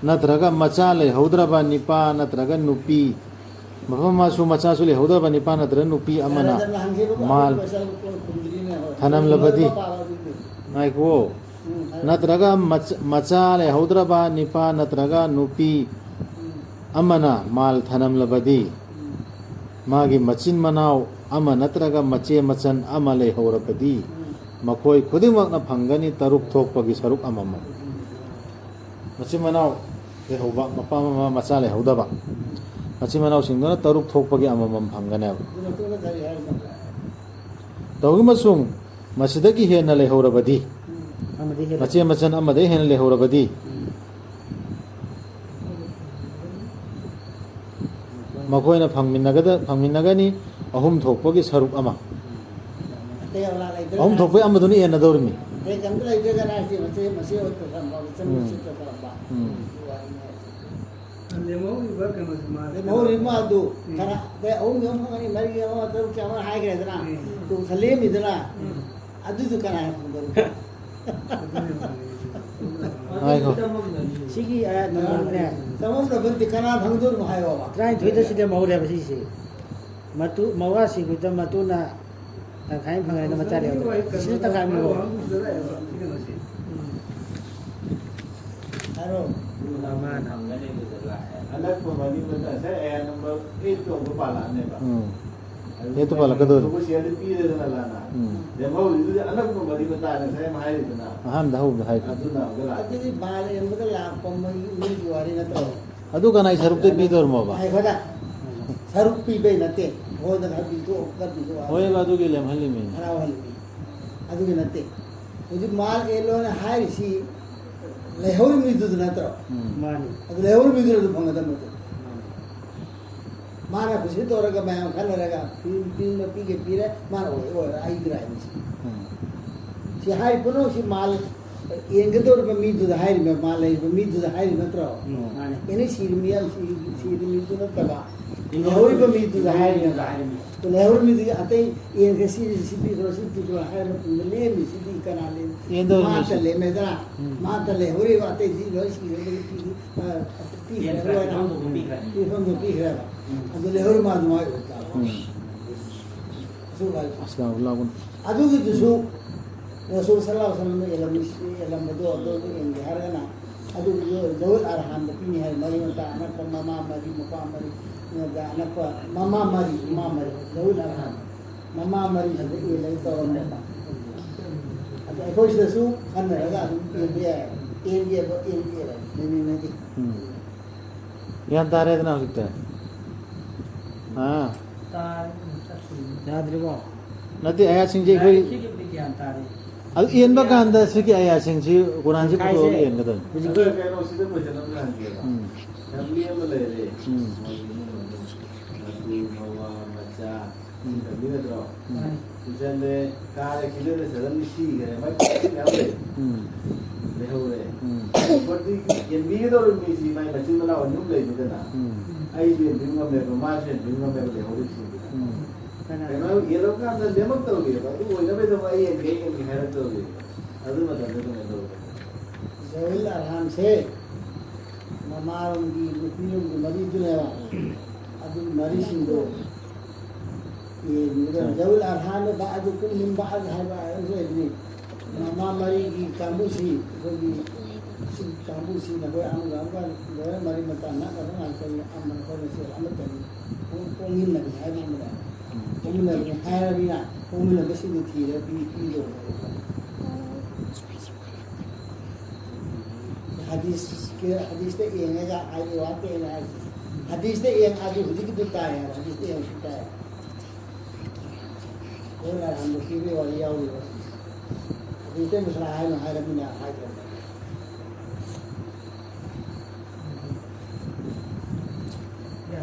ꯅꯠꯇ꯭ꯔꯒ ꯃꯆꯥ ꯂꯩꯍꯧꯗ꯭ꯔꯕ ꯅꯤꯄꯥ ꯅꯠꯇ꯭ꯔꯒ ꯅꯨꯄꯤ, ꯃꯄꯥ ꯃꯃꯥꯁꯨ ꯃꯆꯥꯁꯨ ꯂꯩꯍꯧꯗ꯭ꯔꯕ ꯅꯤꯄꯥ ꯅꯠꯇ꯭ꯔꯒ ꯅꯨꯄꯤ ꯑꯃꯅ ꯌꯥꯔꯦ, ꯌꯥꯔꯦ, ꯍꯪꯈꯤꯕ ꯃꯥꯜ ꯈꯨꯝꯗ꯭ꯔꯤꯅꯦ, ꯍꯣꯏ꯫ ꯊꯅꯝꯂꯕꯗꯤ, ꯂꯣꯏꯅꯃꯛ ꯄꯥꯕ ꯑꯗꯨꯗꯤ꯫ ꯉꯥꯏꯈꯨꯑꯣ꯫ ꯎꯝ, ꯍꯥꯏꯔꯣ꯫ ꯅꯠꯇ꯭ꯔꯒ ꯃꯆ-, ꯃꯆꯥ ꯂꯩꯍꯧꯗ꯭ꯔꯕ ꯅꯤꯄꯥ ꯅꯠꯇ꯭ꯔꯒ ꯅꯨꯄꯤ ꯎꯝ꯫ ꯑꯃꯅ ꯃꯥꯜ ꯊꯅꯝꯂꯕꯗꯤ, ꯎꯝ꯫ ꯃꯥꯒꯤ ꯃꯆꯤꯟ ꯃꯅꯥꯎ ꯑꯃ ꯅꯠꯇ꯭ꯔꯒ ꯃꯆꯦ ꯃꯆꯟ ꯑꯃ ꯂꯩꯍꯧꯔꯕꯗꯤ, ꯎꯝ꯫ ꯃꯈꯣꯏ ꯈꯨꯗꯤꯡꯃꯛꯅ ꯐꯪꯒꯅꯤ ꯇꯔꯨꯛ ꯊꯣꯛꯄꯒꯤ ꯁꯔꯨꯛ ꯑꯃꯃꯝ꯫ ꯃꯆꯤꯟ ꯃꯅꯥꯎ ꯂꯩꯍꯧꯕ, ꯃꯄꯥ ꯃꯃꯥ ꯃꯆꯥ ꯂꯩꯍꯧꯗꯕ, ꯃꯆꯤꯟ ꯃꯅꯥꯎꯁꯤꯡꯗꯨꯅ ꯇꯔꯨꯛ ꯊꯣꯛꯄꯒꯤ ꯑꯃꯃꯝ ꯐꯪꯒꯅꯦꯕ꯫ ꯑꯗꯨ ꯃꯇꯨꯡꯗ ꯀꯔꯤ ꯍꯥꯏꯔꯤꯅꯣ? ꯇꯧꯏꯒꯨꯝꯕꯁꯨꯡ ꯃꯁꯤꯗꯒꯤ ꯍꯦꯟꯅ ꯂꯩꯍꯧꯔꯕꯗꯤ, ꯑꯃꯗꯤ ꯍꯦꯜꯂꯦ꯫ ꯃꯆꯦ ꯃꯆꯟ ꯑꯃꯗꯒꯤ ꯍꯦꯟꯅ ꯂꯩꯍꯧꯔꯕꯗꯤ, ꯎꯝ꯫ ꯃꯈꯣꯏꯅ ꯐꯪꯃꯤꯟꯅꯒꯗ-, ꯐꯪꯃꯤꯟꯅꯒꯅꯤ ꯑꯍꯨꯝ ꯊꯣꯛꯄꯒꯤ ꯁꯔꯨꯛ ꯑꯃ꯫ ꯑꯇꯩ ꯑꯃ ꯂꯩꯇ꯭ꯔꯦ꯫ ꯑꯍꯨꯝ ꯊꯣꯛꯄꯒꯤ ꯑꯃꯗꯨꯅ ꯌꯦꯟꯅꯗꯧꯔꯤꯃꯤ꯫ ꯑꯇꯩ ꯀꯩꯝꯇ ꯂꯩꯇ꯭ꯔꯦꯗꯅ ꯍꯥꯏꯁꯦ, ꯃꯆꯦ, ꯃꯆꯦ ꯑꯣꯏ ꯇꯧꯁꯜꯂꯝꯕ, ꯃꯆꯟ ꯎꯝ꯫ ꯃꯆꯦ ꯇꯧꯁꯜꯂꯝꯕ꯫ ꯎꯝ꯫ ꯑꯗꯨ ꯋꯥꯔꯤꯅꯤ ꯍꯥꯏꯁꯦ꯫ ꯂꯦꯝꯍꯧꯔꯤꯕ ꯀꯩꯅꯣꯁꯦ ꯃꯥ ꯂꯦꯝꯍꯧꯔꯤꯕ ꯃꯥꯜꯗꯨ ꯎꯝ꯫ ꯈꯔ, ꯑꯗꯩ ꯑꯍꯨꯝꯒꯤ ꯑꯃ ꯐꯪꯒꯅꯤ, ꯃꯔꯤꯒꯤ ꯑꯃ, ꯇꯔꯨꯛꯀꯤ ꯑꯃ ꯍꯥꯏꯈ꯭ꯔꯦꯗꯅ, ꯎꯝ꯫ ꯇꯨ ꯈꯔ ꯂꯦꯝꯃꯤꯗꯅ, ꯎꯝ꯫ ꯑꯗꯨꯗꯨ ꯀꯅꯥꯅ ꯐꯪꯗꯧꯔꯤꯕ? ꯑꯗꯨꯅꯦ ꯍꯪꯉꯤꯁꯦ꯫ ꯉꯥꯏꯈꯣ꯫ ꯁꯤꯒꯤ, ꯑ, ꯅꯝꯕꯔꯅꯦ꯫ ꯆꯃꯝꯅꯕ ꯅꯠꯇꯦ, ꯀꯅꯥ ꯐꯪꯗꯣꯔꯤꯅꯣ ꯍꯥꯏꯌꯣꯕ꯫ ꯇꯔꯥꯅꯤꯊꯣꯏꯗ ꯁꯤ ꯂꯦꯝꯍꯧꯔꯦꯕ ꯁꯤꯁꯦ꯫ ꯃꯇꯨ, ꯃꯋꯥ ꯁꯤꯡꯗꯨꯗ ꯃꯇꯨꯅ ꯇꯪꯈꯥꯏ ꯑꯃ ꯐꯪꯉꯦꯅ ꯃꯆꯥ ꯂꯩꯍꯧꯗ꯭ꯔꯦ꯫ ꯁꯤꯁꯨ ꯇꯪꯈꯥꯏ ꯑꯃ ꯂꯧꯔꯣ꯫ ꯍꯥꯏꯔꯣ꯫ ꯃꯃꯥꯅ꯫ ꯑꯅꯛꯄ ꯃꯔꯤ ꯃꯇꯥ, ꯉꯁꯥꯏ ꯑꯌꯥ ꯅꯝꯕꯔ ꯑꯩꯠꯇꯣ ꯑꯃꯨꯛ ꯄꯥꯜꯂꯛꯑꯅꯦꯕ꯫ ꯎꯝ꯫ ꯑꯗꯨ ꯑꯩꯠꯇꯣ ꯄꯥꯜꯂꯛꯀꯗꯣꯏꯅꯤ꯫ ꯁꯤꯌꯔꯗꯤ ꯄꯤꯔꯦꯗꯅ ꯂꯥꯟꯅ꯫ ꯎꯝ꯫ ꯂꯦꯝꯍꯧꯔꯤꯗꯨꯗꯤ ꯑꯅꯛꯄ ꯃꯔꯤ ꯃꯇꯥ ꯉꯁꯥꯏ ꯑꯃ ꯍꯥꯏꯔꯤꯗꯅ꯫ ꯑꯍꯥꯟꯕꯗ ꯍꯧꯕꯗ ꯍꯥꯏꯗꯣ꯫ ꯑꯗꯨꯅ ꯑꯃꯨꯛꯀ ꯂꯥꯛꯑꯅꯤ꯫ ꯑꯗꯨꯗꯤ ꯕꯥꯜ ꯌꯦꯡꯕꯗ ꯂꯥꯛꯄ ꯃꯤ, ꯃꯤꯒꯤ ꯋꯥꯔꯤ ꯅꯠꯇ꯭ꯔꯣ? ꯑꯗꯨ ꯀꯅꯥꯏ ꯁꯔꯨꯛꯇꯩ ꯄꯤꯗꯣꯔꯃꯣꯕ? ꯉꯥꯏꯈꯣꯗ꯫ ꯁꯔꯨꯛ ꯄꯤꯕꯩ ꯅꯠꯇꯦ꯫ ꯃꯣꯏꯗ ꯈꯔ ꯄꯤꯊꯣꯛꯑꯣ, ꯈꯔ ꯄꯤꯊꯣꯛꯑꯣ꯫ ꯍꯣꯏꯕ, ꯑꯗꯨꯒꯤ ꯂꯦꯝꯍꯜꯂꯤꯃꯤ꯫ ꯍꯔꯥꯎꯍꯜꯂꯤꯃꯤ꯫ ꯑꯗꯨꯒꯤ ꯅꯠꯇꯦ꯫ ꯍꯧꯖꯤꯛ ꯃꯥꯜ ꯑꯦ ꯂꯣꯅ ꯍꯥꯏꯔꯤꯁꯤ ꯂꯩꯍꯧꯔꯤ ꯃꯤꯗꯨꯗ ꯅꯠꯇ꯭ꯔꯣ? ꯎꯝ꯫ ꯃꯥꯅꯤ꯫ ꯑꯗꯨ ꯂꯩꯍꯧꯔꯤ ꯃꯤꯗꯨꯅ ꯑꯗꯨꯝ ꯐꯪꯒꯗꯕ ꯅꯠꯇ꯭ꯔꯣ? ꯃꯥꯅ ꯀꯨꯁꯤ ꯇꯧꯔꯒ ꯃꯌꯥꯝ ꯈꯟꯅꯔꯒ ꯄꯤ-, ꯄꯤꯅꯤꯡꯕ ꯄꯤꯒꯦ ꯄꯤꯔꯦ, ꯃꯥꯅ ꯑꯣꯏ ꯑꯣꯏꯔ ꯑꯩꯒꯤꯔꯥ ꯍꯥꯏꯕꯁꯤ꯫ ꯎꯝ꯫ ꯁꯤ ꯍꯥꯏ ꯄꯨꯝꯅꯃꯛꯁꯤ ꯃꯥꯜ ꯌꯦꯡꯒꯗꯧꯔꯤꯕ ꯃꯤꯗꯨꯗ ꯍꯥꯏꯔꯤꯕ, ꯃꯥꯜ ꯂꯩꯔꯤꯕ ꯃꯤꯗꯨꯗ ꯍꯥꯏꯔꯤꯕ ꯅꯠꯇ꯭ꯔꯣ? ꯎꯝ꯫ ꯃꯥꯅꯤ꯫ ꯑꯦꯅꯤ ꯁꯤꯔꯤ ꯃꯤ ꯑꯃ ꯁꯤ-, ꯁꯤꯔꯤ ꯃꯤꯗꯨ ꯅꯠꯇꯕ, ꯂꯩꯍꯧꯔꯤꯕ ꯃꯤꯗꯨꯗ ꯍꯥꯏꯔꯤꯕ꯫ ꯂꯩꯍꯧꯔꯤꯕ ꯃꯤꯗꯨꯗ ꯍꯥꯏꯔꯤꯕ꯫ ꯂꯩꯍꯧꯔꯤꯕ ꯃꯤꯗꯨꯒꯤ ꯑꯇꯩ ꯌꯦꯡꯒꯦ, ꯁꯤ, ꯁꯤ ꯄꯤꯈ꯭ꯔꯣ, ꯁꯤ ꯄꯤꯈ꯭ꯔꯣ ꯍꯥꯏꯔ ꯃꯇꯨꯡꯗ ꯂꯦꯝꯃꯤꯁꯤꯗꯤ ꯀꯅꯥ ꯂꯦꯝꯃꯤ? ꯌꯦꯡꯗꯧꯔꯤꯕ ꯃꯥꯇ ꯃꯤꯁꯤ꯫ ꯂꯦꯝꯃꯦꯗꯅ, ꯎꯝ꯫ ꯃꯥꯇ ꯂꯩꯍꯧꯔꯤꯕ ꯑꯇꯩꯗꯤ ꯂꯣꯏ ꯁꯤꯔꯕꯒꯤ ꯄꯤ-, ꯑ, ꯄꯤꯈ꯭ꯔꯦ, ꯄꯤꯈ꯭ꯔꯦ, ꯂꯣꯏꯅ꯫ ꯄꯤꯐꯝꯗꯣ ꯄꯤꯈ꯭ꯔꯦ꯫ ꯄꯤꯐꯝꯗꯣ ꯄꯤꯈ꯭ꯔꯦꯕ꯫ ꯎꯝ꯫ ꯑꯗꯨ ꯂꯩꯍꯧꯔꯤ ꯃꯥꯗꯨ ꯃꯥꯒꯤ ꯑꯣꯏꯕ ꯇꯥꯕ꯫ ꯎꯝ꯫ ꯑꯁꯨꯛ ꯍꯥꯏ-, ꯑꯁ, ꯂꯥꯎ, ꯂꯥꯎꯒꯅꯨ꯫ ꯑꯗꯨꯒꯤꯗꯨꯁꯨ ꯔꯁꯨꯜ ꯁꯜꯂꯜꯂꯥꯍꯨ ꯑꯂꯩꯍꯤ ꯋꯁꯜꯂꯝꯅ ꯏꯜꯂꯝꯃꯤ-, ꯏꯜꯂꯝꯕꯗꯣ ꯑꯗꯨ ꯏꯟꯒꯦ ꯍꯥꯏꯔꯒꯅ ꯑꯗꯨꯒꯤꯗꯣ ꯖꯧꯏꯜ ꯑꯔꯍꯥꯝꯗ ꯄꯤꯅꯤ ꯍꯥꯏ, ꯃꯔꯤ ꯃꯇꯥ ꯑꯅꯛꯄ ꯃꯃꯥ ꯃꯔꯤ, ꯃꯄꯥ ꯃꯔꯤ, ꯑꯅꯛꯄ ꯃꯃꯥ ꯃꯔꯤ, ꯃꯃꯥ ꯃꯔꯤ, ꯖꯧꯏꯜ ꯑꯔꯍꯥꯝ꯫ ꯃꯃꯥ ꯃꯔꯤꯁꯤꯗ ꯏꯜꯂꯒ ꯇꯧꯔꯝꯃꯦꯕ꯫ ꯑꯗꯣ ꯑꯩꯈꯣꯏ ꯁꯤꯗꯁꯨ ꯈꯟꯅꯔꯒ ꯑꯗꯨꯝ ꯏꯟꯕ ꯌꯥꯏ꯫ ꯏꯟꯒꯦꯕ, ꯏꯟꯒꯦꯕ, ꯂꯩꯅꯤꯡꯉꯗꯤ꯫ ꯎꯝ꯫ ꯒ꯭ꯌꯥꯟ ꯇꯥꯔꯦꯗꯅ ꯍꯧꯖꯤꯛꯇꯤ? ꯑꯥ꯫ ꯌꯥꯗ꯭ꯔꯤꯕꯣ? ꯅꯠꯇꯦ, ꯑꯌꯥꯁꯤꯡꯁꯦ ꯑꯩꯈꯣꯏ ꯂꯥꯏꯔꯤꯛꯁꯤꯒꯤꯕꯨꯗꯤ ꯒ꯭ꯌꯥꯟ ꯇꯥꯔꯦ꯫ ꯑꯗꯨ ꯏꯟꯕ ꯀꯥꯟꯗ ꯁꯤꯒꯤ ꯑꯌꯥꯁꯤꯡꯁꯤ ꯀꯨꯔꯥꯟꯁꯤ ꯄꯨꯊꯣꯛꯑꯒ ꯏꯟꯒꯗꯕꯅꯤ꯫ ꯍꯧꯖꯤꯛꯀꯤ ꯑꯗꯣ ꯀꯩꯅꯣ, ꯁꯤꯗ question ꯑꯃ ꯍꯪꯒꯦꯕ꯫ ꯎꯝ꯫ Family ꯑꯃ ꯂꯩꯔꯦ꯫ ꯎꯝ꯫ ꯃꯣꯏ ꯏꯃꯨꯡ ꯃꯅꯨꯡ, ꯃꯇꯨ, ꯃꯋꯥ, ꯃꯆꯥ, ꯎꯝ꯫ ꯁꯤ family ꯅꯠꯇ꯭ꯔꯣ? ꯎꯝ꯫ ꯁꯤ ꯆꯠꯂꯦ, ꯀꯥꯔꯦ, ꯁꯤꯗ suddenly ꯁꯤꯈ꯭ꯔꯦ꯫ ꯃꯥꯏ family ꯃꯌꯥꯝ ꯂꯩ꯫ ꯎꯝ꯫ ꯂꯩꯍꯧꯔꯦ꯫ ꯎꯝ꯫ Property ꯌꯦꯟꯕꯤꯒꯗꯧꯔꯤꯕ ꯃꯤꯁꯤ ꯃꯥꯏ ꯃꯆꯤꯟ ꯃꯅꯥꯎ ꯑꯅꯤ ꯑꯍꯨꯝ ꯂꯩꯕꯗꯅ ꯎꯝ꯫ ꯑꯩꯁꯨ ꯌꯦꯟꯕꯤꯕ ꯉꯝꯃꯦꯕ, ꯃꯥꯁꯨ ꯌꯦꯟꯕꯤꯕ ꯉꯝꯃꯦꯕ ꯂꯩꯍꯧꯔꯤꯁꯤꯡꯗꯨꯅ꯫ ꯎꯝ꯫ ꯀꯩꯅꯣ ꯌꯦꯜꯂꯛꯄ ꯀꯥꯟꯗ ꯅꯦꯝꯃꯛꯇꯧꯔꯤꯕ, ꯑꯗꯨ ꯑꯣꯏꯅꯕꯒꯤꯗꯃꯛ ꯑꯩ ꯌꯦꯟꯒꯦ, ꯑꯩ ꯌꯦꯟꯒꯦ ꯍꯥꯏꯔꯛꯇꯧꯔꯤꯕ꯫ ꯑꯗꯨ ꯃꯇꯝꯗ ꯀꯩꯅꯣ ꯇꯧꯕ꯫ ꯖꯋꯤꯜ ꯑꯔꯍꯥꯝꯁꯦ ꯃꯃꯥꯔꯣꯝꯒꯤ ꯅꯨꯄꯤꯔꯣꯝꯒꯤ ꯃꯔꯤꯗꯨꯅꯦꯕ꯫ ꯑꯗꯨꯒꯤ ꯃꯔꯤꯁꯤꯡꯗꯣ ꯌꯦꯡꯕꯗ ꯖꯋꯤꯜ ꯑꯔꯍꯥꯝ ꯕꯥꯗꯨ ꯀꯨꯝ ꯃꯤꯟ ꯕꯥꯗ ꯍꯥꯏꯕ ꯑꯃꯁꯨ ꯂꯩꯕꯅꯤ꯫ ꯃꯃꯥ ꯃꯔꯤꯒꯤ ꯀꯥꯡꯕꯨꯁꯤ ꯑꯩꯈꯣꯏꯒꯤ ꯁꯤ ꯀꯥꯡꯕꯨꯁꯤ ꯅꯈꯣꯏ ꯑꯃꯒ ꯑꯃꯒ ꯂꯣꯏꯅ ꯃꯔꯤ ꯃꯇꯥ ꯅꯛꯅꯕ ꯉꯥꯛꯇꯅꯤ, ꯑꯃꯅ ꯑꯩꯈꯣꯏ ꯃꯁꯦꯜ ꯑꯃꯠꯇꯅꯤ꯫ ꯄꯣꯛꯃꯤꯟꯅꯕꯅꯤ ꯍꯥꯏꯕ ꯑꯃ ꯂꯩ꯫ ꯄꯣꯛꯃꯤꯟꯅꯕꯅꯤ ꯍꯥꯏꯔꯕꯅꯤꯅ ꯄꯣꯛꯃꯤꯟꯅꯕꯁꯤꯡꯗꯨ ꯊꯤꯔꯒ ꯄꯤ-, ꯄꯤꯗꯧꯕꯅꯦꯕ꯫ ꯍꯗꯤꯁꯀꯤ, ꯍꯗꯤꯁꯇ ꯌꯦꯡꯉꯒ ꯍꯥꯏꯕ ꯋꯥ ꯀꯩꯅꯣ ꯍꯥꯏꯁꯦ꯫ ꯍꯗꯤꯁꯇ ꯌꯦꯡꯉꯗꯤ ꯍꯧꯖꯤꯛꯀꯤꯗꯨ ꯇꯥꯏ ꯍꯥꯏꯕ, ꯍꯗꯤꯁꯇ ꯌꯦꯡꯉꯗꯤ ꯇꯥꯏ꯫ ꯑꯩꯈꯣꯏꯅ ꯍꯟꯗꯣꯛꯈꯤꯕꯒꯤ ꯋꯥꯔꯤ ꯌꯥꯎꯔꯤꯕ꯫ ꯍꯗꯤꯁꯇ ꯃꯁꯥꯂꯥ ꯍꯥꯏꯅꯣ ꯍꯥꯏꯔꯕꯅꯤꯅ ꯍꯥꯏꯗ꯭ꯔꯕꯅꯦ꯫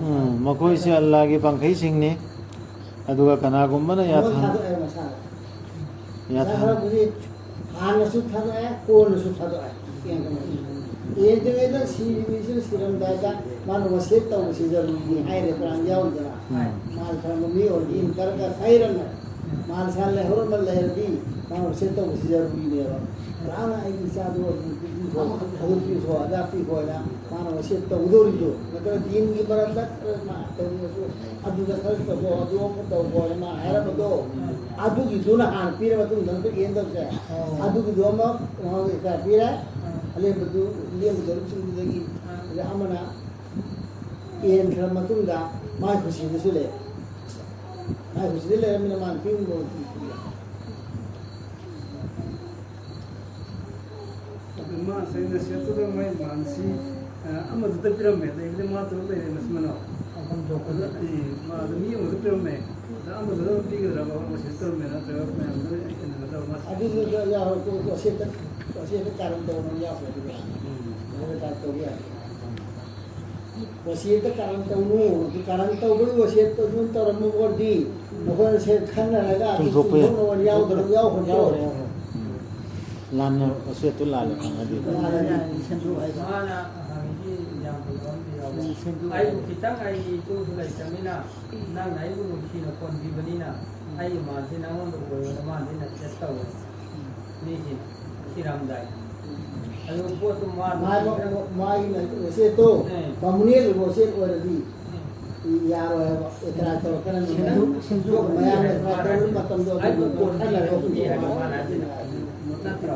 ꯎꯝ, ꯃꯈꯣꯏꯁꯦ ꯑꯜꯂꯥꯒꯤ ꯄꯥꯡꯈꯩꯁꯤꯡꯅꯤ꯫ ꯑꯗꯨꯒ ꯀꯅꯥꯒꯨꯝꯕꯅ ꯃꯣꯏ ꯌꯥꯊꯪ-, ꯊꯥꯗꯣꯛꯑꯦ ꯃꯁꯥꯅ꯫ ꯌꯥꯊꯪ-, ꯃꯁꯥ ꯊꯥꯗꯣꯛꯄꯗꯤ ꯍꯥꯟꯅꯁꯨ ꯊꯥꯗꯣꯛꯑꯦ, ꯀꯣꯟꯅꯁꯨ ꯊꯥꯗꯣꯛꯑꯦ꯫ ꯌꯦꯡꯗ꯭ꯔꯤꯉꯩꯗ ꯁꯤꯔꯤꯕ ꯃꯤꯁꯤꯅ ꯁꯤꯔꯝꯗꯥꯏꯗ ꯃꯥꯅ ꯋꯥꯁꯤꯌꯠ ꯇꯧꯕꯁꯤ ꯖꯔꯨꯔꯤꯅꯤ ꯍꯥꯏꯔꯦ, ꯀꯔꯥꯝ ꯌꯥꯎꯔꯤꯗꯅ? ꯎꯝ꯫ ꯃꯥꯜ ꯊꯝꯕ ꯃꯤ ꯑꯣꯏꯔꯗꯤ ꯏꯟ ꯇꯔꯛꯀ ꯈꯩꯔꯅ ꯃꯥꯜ ꯁꯥꯜ ꯂꯩꯍꯧꯔꯝꯕ ꯂꯩꯔꯗꯤ ꯃꯥꯅ ꯋꯥꯁꯤꯌꯠ ꯇꯧꯕꯁꯤ ꯖꯔꯨꯔꯤꯅꯦꯕ꯫ ꯀꯔꯥꯝꯅ ꯑꯩꯒꯤ ꯏꯆꯥꯗꯣ ꯑꯗꯨ ꯄꯤꯈꯣ, ꯑꯗꯨ ꯄꯤꯈꯣ, ꯑꯗꯥ ꯄꯤꯈꯣꯅ ꯃꯥꯅ ꯋꯥꯁꯤꯌꯠ ꯇꯧꯒꯗꯧꯔꯤꯗꯣ꯫ ꯅꯠꯇ꯭ꯔꯒ ꯗꯤꯟꯒꯤ ꯃꯔꯝꯗ ꯈꯔ ꯃꯥ ꯇꯧꯅꯤꯡꯉꯁꯨ ꯑꯗꯨꯗ ꯈꯔ ꯇꯧꯈꯣ, ꯑꯗꯨ ꯑꯃ ꯇꯧꯈꯣꯅ ꯃꯥ ꯍꯥꯏꯔꯝꯕꯗꯣ, ꯑꯗꯨꯒꯤꯗꯨꯅ ꯍꯥꯟꯅ ꯄꯤꯔ ꯃꯇꯨꯡꯗ ꯅꯠꯇ꯭ꯔ ꯌꯦꯟ ꯇꯧꯁꯦ꯫ ꯑꯗꯨꯒꯤꯗꯣ ꯑꯃ ꯃꯉꯣꯟꯗ ꯏꯀꯥꯏ ꯄꯤꯔꯦ꯫ ꯑꯂꯦꯝꯕꯗꯨ, ꯂꯦꯝꯒꯗꯧꯔꯤꯕꯁꯤꯡꯗꯨꯗꯒꯤ ꯑꯗ ꯑꯃꯅ ꯌꯦꯟꯈ꯭ꯔ ꯃꯇꯨꯡꯗ ꯃꯥꯏ ꯈꯨꯁꯤꯗꯁꯨ ꯂꯩ꯫ ꯃꯥꯏ ꯈꯨꯁꯤꯗ ꯂꯩꯔꯝꯃꯤꯅ ꯃꯥꯅ ꯄꯤꯅꯤꯡꯕ ꯃꯇꯝꯗ ꯄꯤꯕ꯫ ꯑꯗꯨ ꯃꯥ ꯉꯁꯥꯏ ꯅꯁꯤꯍꯠꯇꯨꯗ ꯃꯥꯏ ꯃꯥꯟꯁꯤ, ꯑ, ꯑꯃꯗꯨꯗ ꯄꯤꯔꯝꯃꯦ, ꯑꯗꯩꯗꯤ ꯃꯥ ꯇꯧꯔ ꯂꯩꯔꯦ ꯃꯆꯤꯟ ꯃꯅꯥꯎ꯫ ꯑꯗꯨ, ꯑꯦ, ꯃꯥ ꯑꯗꯨ ꯃꯤ ꯑꯃꯗ ꯄꯤꯔꯝꯃꯦ꯫ ꯑꯗ ꯑꯃꯗꯨꯗ ꯑꯗꯨꯝ ꯄꯤꯒꯗ꯭ꯔꯕ, ꯃꯁꯤ ꯇꯧꯔꯝꯃꯦ ꯅꯠꯇ꯭ꯔꯒ ꯃꯌꯥꯝꯗ ꯑꯩꯅ ꯅꯠꯇ꯭ꯔꯒ ꯃꯥ ꯑꯗꯨꯗꯨꯗ ꯌꯥꯎꯔꯣꯏ, ꯋꯥꯆꯦꯞꯇ, ꯋꯥꯆꯦꯞꯇ ꯀꯥꯔꯟ ꯇꯧꯕ ꯑꯃ ꯌꯥꯎꯈ꯭ꯔꯦ ꯑꯗꯨꯒ꯫ ꯎꯝ꯫ ꯑꯗꯨꯒ ꯀꯥꯔꯟ ꯇꯧꯕ ꯌꯥꯗꯦ꯫ ꯋꯥꯆꯦꯞꯇ ꯀꯥꯔꯟ ꯇꯧꯅꯨ꯫ ꯑꯗꯨ ꯀꯥꯔꯟ ꯇꯧꯕꯒꯤ ꯋꯥꯆꯦꯞꯇ ꯑꯗꯨꯝ ꯇꯧꯔꯝꯕ ꯑꯣꯏꯔꯗꯤ ꯅꯈꯣꯏ ꯃꯁꯦꯟ ꯈꯟꯅꯔꯒ ꯑꯗꯨ ꯆꯨꯝꯊꯣꯛꯄ ꯌꯥꯏ꯫ ꯆꯨꯝꯊꯣꯛꯅꯕ ꯌꯥꯎꯗ꯭ꯔ-, ꯌꯥꯎꯈ꯭ꯔ-, ꯌꯥꯎꯈ꯭ꯔꯦ, ꯌꯥꯎꯈ꯭ꯔꯦ꯫ ꯎꯝ꯫ ꯂꯥꯟꯅ ꯋꯥꯆꯦꯠꯇꯨ ꯂꯥꯜꯂꯦ ꯈꯪꯉꯗꯤ꯫ ꯃꯥꯅ ꯍꯪꯉꯤꯁꯤ ꯌꯥꯝ ꯐꯖꯕ ꯑꯃꯗꯤ ꯌꯥꯎꯋꯦ꯫ ꯑꯩꯕꯨ ꯈꯤꯇꯪ ꯑꯩ ꯏꯇꯨꯁꯨ ꯂꯩꯇꯕꯅꯤꯅ ꯅꯪꯅ ꯑꯩꯕꯨ ꯅꯨꯡꯁꯤꯅ ꯀꯣꯟꯕꯤꯕꯅꯤꯅ ꯑꯩ ꯏꯃꯥꯟꯁꯤ ꯅꯉꯣꯟꯗ ꯑꯣꯏꯔꯣꯅ ꯃꯥꯟꯁꯤꯅ ꯁꯦꯠ ꯇꯧꯋꯦ꯫ ꯃꯤꯁꯤ ꯁꯤꯔꯝꯗꯥꯏ꯫ ꯑꯗꯨ ꯄꯣꯠꯇꯨ ꯃꯥ ꯃꯥꯒꯤ ꯅꯨꯡꯁꯤꯗꯅ ꯃꯥꯒꯤ ꯋꯥꯆꯦꯠꯇꯣ ꯎꯝ꯫ ꯀꯝꯃꯨꯅꯦꯜꯒꯤ ꯋꯥꯆꯦꯠ ꯑꯣꯏꯔꯗꯤ ꯎꯝ꯫ ꯌꯥꯔꯣꯏ ꯍꯥꯏꯕ꯫ ꯑꯦꯇ꯭ꯔꯥꯛ ꯇꯧꯔꯛꯀꯅꯤ꯫ ꯁꯦꯝꯗꯣꯛ-, ꯁꯦꯝꯗꯣꯛ-, ꯃꯌꯥꯝ ꯑꯦꯇ꯭ꯔꯥꯛ ꯇꯧꯕꯒꯤ ꯃꯇꯝꯗꯣ ꯑꯗꯨ ꯑꯩꯕꯨ ꯀꯣꯟꯕꯤꯕꯅꯤ ꯍꯥꯏꯕ ꯃꯥꯅ ꯍꯥꯏꯁꯤꯅ꯫ ꯅꯠꯇ꯭ꯔꯣ?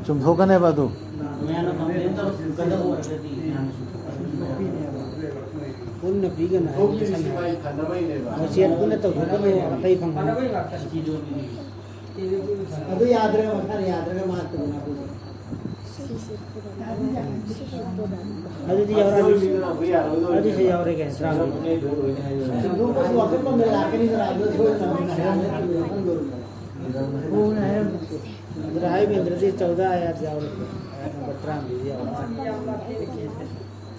ꯆꯨꯝꯊꯣꯛꯀꯅꯦꯕ ꯑꯗꯨ꯫ ꯃꯌꯥꯝꯅ ꯀꯝꯄ꯭ꯂꯦꯟ ꯇꯧꯔꯛꯀꯗꯕ ꯑꯣꯏꯔꯒꯗꯤ ꯃꯌꯥꯝꯅ ꯆꯨꯝꯊꯣꯛꯀꯅꯤ꯫ ꯄꯨꯟꯅ ꯄꯤꯒꯅ ꯍꯥꯏꯕꯗꯤ ꯁꯝꯅ ꯍꯥꯏꯔꯕꯗ ꯃꯆꯦꯠ ꯄꯨꯟꯅ ꯇꯧꯊꯣꯛꯀꯅꯨ ꯑꯇꯩ ꯐꯪꯕ꯫ ꯑꯗꯨ ꯌꯥꯗ꯭ꯔꯦ, ꯃꯈꯥꯗ ꯌꯥꯗ꯭ꯔꯒ ꯃꯥ ꯇꯧꯅꯕꯗꯣ꯫ ꯑꯗꯨꯗꯤ ꯌꯥꯎꯔꯛꯑꯅꯤ꯫ ꯑꯗꯨꯁꯨ ꯌꯥꯎꯔꯦ ꯀꯩꯅꯣ, ꯇꯔꯥꯃꯔꯤ꯫ ꯁꯤꯟꯗꯣꯛꯄꯁꯨ ꯋꯥꯈꯜ ꯃꯃꯜ ꯂꯥꯛꯀꯅꯤꯗꯅ, ꯑꯗꯨ ꯁꯣꯏꯗꯅ ꯑꯃꯨꯛ ꯍꯥꯏꯔꯛꯑꯅꯤ, ꯑꯗꯨ ꯈꯪꯗꯣꯔꯤꯕꯅꯤ꯫ ꯍꯣꯡꯅ ꯍꯥꯏꯔꯝꯕꯁꯦ꯫ ꯑꯗꯨꯗ ꯍꯥꯏꯕꯤꯔꯝꯗ꯭ꯔꯗꯤ ꯆꯧꯗꯥ ꯑꯌꯥꯠ ꯌꯥꯎꯔꯦ꯫ ꯅꯝꯕꯔ ꯇꯔꯥꯃꯔꯤꯗꯤ ꯌꯥꯎꯔꯦ꯫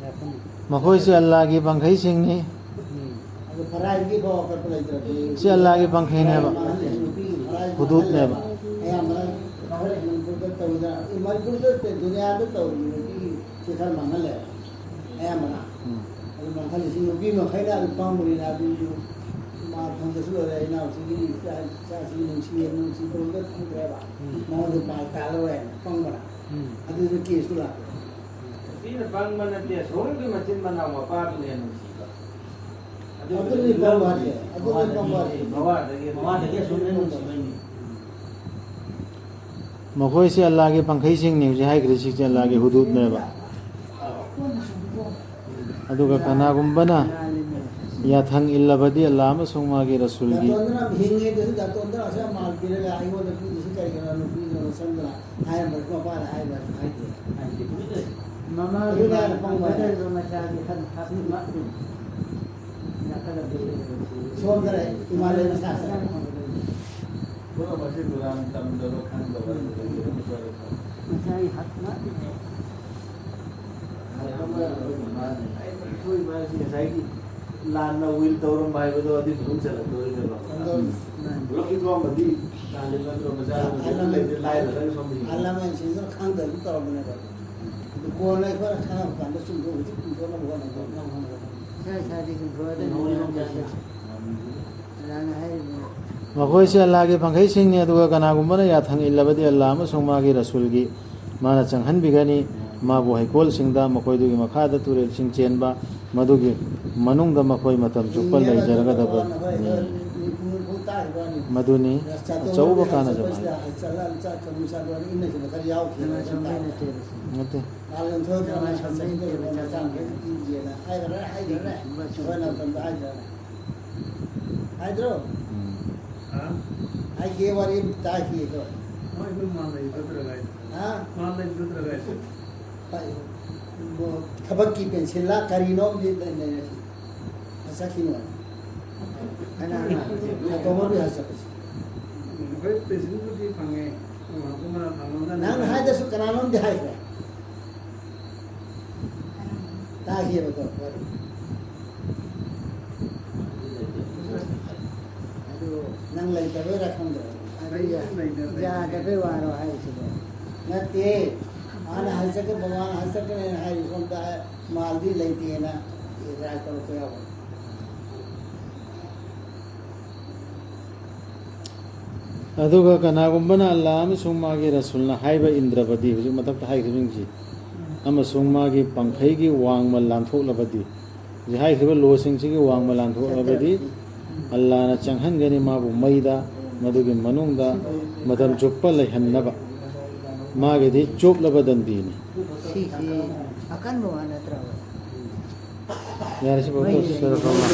ꯌꯥꯔꯛꯀꯅꯤ꯫ ꯃꯈꯣꯏꯁꯤ ꯑꯜꯂꯥꯒꯤ ꯄꯪꯈꯩꯁꯤꯡꯅꯤ꯫ ꯎꯝ꯫ ꯑꯗꯨ ꯐꯔꯥꯏꯒꯤ ꯐꯥꯎ ꯑꯀꯛꯄ ꯂꯩꯇ꯭ꯔꯗꯤ꯫ ꯁꯤ ꯑꯜꯂꯥꯒꯤ ꯄꯪꯈꯩꯅꯦꯕ꯫ ꯍꯨꯗꯨꯠꯅꯦꯕ꯫ ꯑꯌꯥꯝꯕꯅ ꯃꯅꯤꯄꯨꯔꯗ ꯇꯧꯔꯤꯗ, ꯃꯅꯤꯄꯨꯔꯗ ꯅꯠꯇꯦ, ꯗꯨꯅꯤꯌꯥꯗ ꯇꯧꯔꯤꯕ ꯅꯨꯄꯤ ꯁꯤ ꯈꯔ ꯃꯥꯡꯍꯜꯂꯦ꯫ ꯑꯌꯥꯝꯕꯅ꯫ ꯎꯝ꯫ ꯑꯗꯨ ꯃꯥꯡꯍꯜꯂꯤꯁꯤ ꯅꯨꯄꯤ ꯃꯈꯩꯅ ꯑꯗꯨꯝ ꯄꯪꯕꯅꯤꯅ ꯑꯗꯨꯁꯨ ꯃꯥ ꯐꯪꯗ꯭ꯔꯁꯨ ꯂꯣꯏꯔꯦ, ꯏꯅꯥꯎꯁꯤꯒꯤ ꯏꯆꯥ-, ꯏꯆꯥꯁꯤ ꯅꯨꯡꯁꯤꯌꯦ, ꯅꯨꯡꯁꯤꯕꯔꯣꯝꯗ ꯊꯝꯈ꯭ꯔꯦꯕ꯫ ꯎꯝ꯫ ꯃꯉꯣꯟꯗ ꯄꯥꯏ ꯇꯥꯔꯔꯣꯏꯅ ꯄꯪꯕꯅ꯫ ꯎꯝ꯫ ꯑꯗꯨꯗ ꯀꯦꯁꯇꯨ ꯂꯥꯛꯄ꯫ ꯅꯨꯄꯤꯅ ꯄꯪꯕ ꯅꯠꯇꯦ, ꯁꯣꯝꯒꯤ ꯃꯆꯤꯟ ꯃꯅꯥꯎ ꯃꯄꯥꯗꯨꯅ ꯍꯦꯟꯅ ꯅꯨꯡꯁꯤꯕ꯫ ꯑꯗꯨꯗꯤ ꯄꯪꯕ ꯍꯥꯏꯁꯦ, ꯑꯗꯨꯗꯤ ꯄꯪꯕ ꯍꯥꯏꯁꯦ꯫ ꯃꯋꯥꯗꯒꯤ, ꯃꯋꯥꯗꯒꯤ ꯑꯁꯣꯝꯗ ꯅꯨꯡꯁꯤꯕꯩꯅꯤ꯫ ꯃꯈꯣꯏꯁꯤ ꯑꯜꯂꯥꯒꯤ ꯄꯪꯈꯩꯁꯤꯡꯅꯤ, ꯍꯧꯖꯤꯛ ꯍꯥꯏꯈ꯭ꯔꯤꯁꯤꯡꯁꯤ ꯑꯜꯂꯥꯒꯤ ꯍꯨꯗꯨꯠꯅꯦꯕ꯫ ꯑꯗꯨꯒ ꯀꯅꯥꯒꯨꯝꯕꯅ ꯌꯥꯊꯪ ꯏꯜꯂꯕꯗꯤ ꯑꯜꯂꯥ ꯑꯃꯁꯨꯡ ꯃꯥꯒꯤ ꯔꯁꯨꯜꯒꯤ ꯗꯥꯇꯣꯟꯗꯅ ꯍꯤꯡꯉꯤꯗꯨꯁꯨ ꯗꯥꯇꯣꯟꯗꯅ ꯑꯁꯨꯛ ꯌꯥꯝ ꯃꯥꯜ ꯄꯤꯔꯒ ꯑꯩꯉꯣꯟꯗ ꯄꯤꯔꯤꯁꯤ ꯀꯔꯤꯒꯤꯅꯣ? ꯅꯨꯄꯤꯗꯨꯅ ꯁꯣꯝꯗꯅ ꯍꯥꯏꯔꯝꯕꯁꯨ ꯃꯄꯥꯅ ꯍꯥꯏꯕꯁꯨ ꯍꯥꯏꯗꯦ꯫ ꯍꯥꯏꯗꯦ꯫ ꯃꯃꯥꯒꯤ ꯑꯗꯨꯅ ꯃꯥꯜ ꯄꯪꯕ ꯍꯥꯏ꯫ ꯐꯪꯒꯗꯧꯔꯤꯕ ꯃꯆꯥꯗꯤ ꯈꯔ ꯍꯥꯞꯄꯤꯕ꯫ ꯁꯣꯝꯗꯅ ꯏꯃꯥ ꯂꯩꯕ ꯁꯥꯁꯤꯅ꯫ ꯄꯨꯝꯅꯃꯛꯁꯤ ꯗꯨꯔꯥꯟ ꯇꯝꯗꯕ ꯈꯪꯗꯕ ꯑꯗꯨꯗꯒꯤ ꯑꯗꯨꯝ ꯁꯣꯏꯔꯛꯄ꯫ ꯉꯁꯥꯏ ꯍꯛ-, ꯃꯌꯥꯝ ꯑꯃ ꯑꯣꯏꯕ ꯃꯥꯜꯂꯦ꯫ ꯑꯩ ꯁꯣꯏꯕ ꯍꯥꯏꯁꯤ ꯉꯁꯥꯏꯒꯤ ꯂꯥꯟꯅ ꯋꯤꯜ ꯇꯧꯔꯝꯕ ꯍꯥꯏꯕꯗꯣ ꯑꯗꯨꯒꯤ ꯃꯅꯨꯡ ꯆꯜꯂꯛꯇꯣꯔꯤꯅꯦꯕ꯫ ꯄꯨꯂꯞꯀꯤ ꯊꯣꯛꯑꯝꯃꯗꯤ ꯂꯥꯟꯗꯤ ꯅꯠꯇ꯭ꯔꯣ? ꯃꯆꯥ ꯑꯍꯜ ꯂꯩꯇꯦ, ꯂꯥꯏꯔꯗꯅ ꯁꯣꯝꯗ ꯑꯍꯜ ꯂꯃꯟꯁꯤꯡꯗꯨꯅ ꯈꯪꯗꯕꯗꯤ ꯇꯧꯔꯝꯕꯅꯦꯕ꯫ ꯑꯗꯨ ꯀꯣꯟꯅ ꯑꯩꯈꯣꯏꯅ ꯈꯪꯉꯛꯄ ꯀꯥꯟꯗ ꯆꯨꯝꯊꯣꯛ-, ꯍꯧꯖꯤꯛ ꯆꯨꯝꯊꯣꯛꯅꯕ ꯍꯣꯠꯅꯕ꯫ ꯏꯁꯥ ꯏꯁꯥꯗꯤ ꯆꯨꯝꯊꯣꯛꯑꯗꯕꯅꯤ꯫ ꯑꯗꯨꯅ ꯍꯥꯏꯔꯤꯕꯅꯤ꯫ ꯃꯈꯣꯏꯁꯦ ꯑꯜꯂꯥꯍꯒꯤ ꯄꯥꯡꯈꯩꯁꯤꯡꯅꯤ, ꯑꯗꯨꯒ ꯀꯅꯥꯒꯨꯝꯕꯅ ꯌꯥꯊꯪ ꯏꯜꯂꯕꯗꯤ ꯑꯜꯂꯥꯍ ꯑꯃꯁꯨꯡ ꯃꯥꯒꯤ ꯔꯁꯨꯜꯒꯤ ꯃꯥꯅ ꯆꯪꯍꯟꯕꯤꯒꯅꯤ꯫ ꯃꯥꯕꯨ ꯍꯩꯀꯣꯜꯁꯤꯡꯗ, ꯃꯈꯣꯏꯗꯨꯒꯤ ꯃꯈꯥꯗ ꯇꯨꯔꯦꯜꯁꯤꯡ ꯆꯦꯟꯕ, ꯃꯗꯨꯒꯤ ꯃꯅꯨꯡꯗ ꯃꯈꯣꯏ ꯃꯇꯝ ꯆꯨꯞꯄ ꯂꯩꯖꯔꯒꯗꯕꯅꯤ꯫ ꯃꯗꯨꯅꯤ ꯑꯆꯧꯕ ꯀꯥꯟꯅꯖꯕ ꯍꯥꯏꯕ꯫ ꯅꯠꯇꯦ꯫ ꯍꯥꯏꯗ꯭ꯔꯣ? ꯎꯝ꯫ ꯍꯥꯏꯈꯤꯌꯦ ꯋꯥꯔꯤ ꯑꯃ ꯇꯥꯈꯤꯌꯦꯀꯣ꯫ ꯍꯣꯏ, ꯑꯗꯨꯝ ꯃꯥ ꯂꯩꯕ ꯅꯠꯇ꯭ꯔꯒ ꯍꯥꯏꯁꯦ꯫ ꯍꯥ? ꯃꯥ ꯂꯩꯕ ꯅꯠꯇ꯭ꯔꯒ ꯍꯥꯏꯁꯦ꯫ ꯍꯣꯏ꯫ ꯊꯕꯛꯀꯤ ꯄꯦꯟꯁꯤꯜꯂ ꯀꯔꯤꯅꯣ ꯑꯃꯗꯤ ꯂꯩꯅꯔꯁꯤ꯫ ꯆꯠꯈꯤꯅꯨ ꯍꯥꯏ꯫ ꯀꯅꯥꯅ? ꯑꯇꯣꯝꯕ ꯕꯤꯍꯥꯔ ꯆꯠꯄꯁꯦ꯫ ꯑꯩꯈꯣꯏ ꯄꯦꯟꯁꯤꯜꯕꯨꯗꯤ ꯐꯪꯉꯦ꯫ ꯅꯪꯅ ꯍꯥꯏꯗꯁꯨ ꯀꯅꯥꯅꯣꯝꯗꯤ ꯍꯥꯏꯈ꯭ꯔꯦ꯫ ꯇꯥꯈꯤꯕꯗꯣ ꯋꯥꯔꯤ꯫ ꯑꯗꯨ ꯅꯪ ꯂꯩꯇꯕꯩꯔꯥ ꯈꯪꯗ꯭ꯔꯦ꯫ ꯑꯗꯨ ꯌꯥ-, ꯌꯥꯗꯕꯩ ꯋꯥꯔꯣ ꯍꯥꯏꯔꯤꯁꯤꯕꯣ? ꯅꯠꯇꯦ꯫ ꯃꯥꯅ ꯍꯥꯏꯖꯒꯦ, ꯕꯕꯥꯅ ꯍꯥꯏꯖꯒꯦꯅ ꯍꯥꯏꯔꯤ, ꯁꯣꯝꯗ ꯃꯥꯜꯗꯤ ꯂꯩꯇꯦꯅ ꯏꯔꯥꯏ ꯇꯧꯔꯛꯄ ꯌꯥꯎꯕ꯫ ꯑꯗꯨꯒ ꯀꯅꯥꯒꯨꯝꯕꯅ ꯑꯜꯂꯥꯍ ꯑꯃꯁꯨꯡ ꯃꯥꯒꯤ ꯔꯁꯨꯜꯅ ꯍꯥꯏꯕ ꯏꯟꯗ꯭ꯔꯕꯗꯤ, ꯍꯧꯖꯤꯛ ꯃꯊꯛꯇ ꯍꯥꯏꯈꯤꯕꯁꯤꯡꯁꯤ, ꯑꯃꯁꯨꯡ ꯃꯥꯒꯤ ꯄꯥꯡꯈꯩꯒꯤ ꯋꯥꯡꯃ ꯂꯥꯟꯊꯣꯛꯂꯕꯗꯤ, ꯍꯧꯖꯤꯛ ꯍꯥꯏꯈ꯭ꯔꯤꯕ ꯂꯣꯁꯤꯡꯁꯤꯒꯤ ꯋꯥꯡꯃ ꯂꯥꯟꯊꯣꯛꯂꯕꯗꯤ, ꯑꯜꯂꯥꯍꯅ ꯆꯪꯍꯟꯒꯅꯤ ꯃꯥꯕꯨ ꯃꯩꯗ, ꯃꯗꯨꯒꯤ ꯃꯅꯨꯡꯗ ꯃꯇꯝ ꯆꯨꯞꯄ ꯂꯩꯍꯟꯅꯕ꯫ ꯃꯥꯒꯤꯗꯤ ꯆꯣꯞꯂꯕ ꯗꯟꯗꯤꯅꯤ꯫ ꯁꯤꯁꯤ ꯑꯀꯟꯕ ꯋꯥ ꯅꯠꯇ꯭ꯔꯕ? ꯌꯥꯔꯦ, ꯁꯤ ꯐꯥꯎ ꯇꯧꯁꯤ, ꯁꯔꯐ ꯑꯃ꯫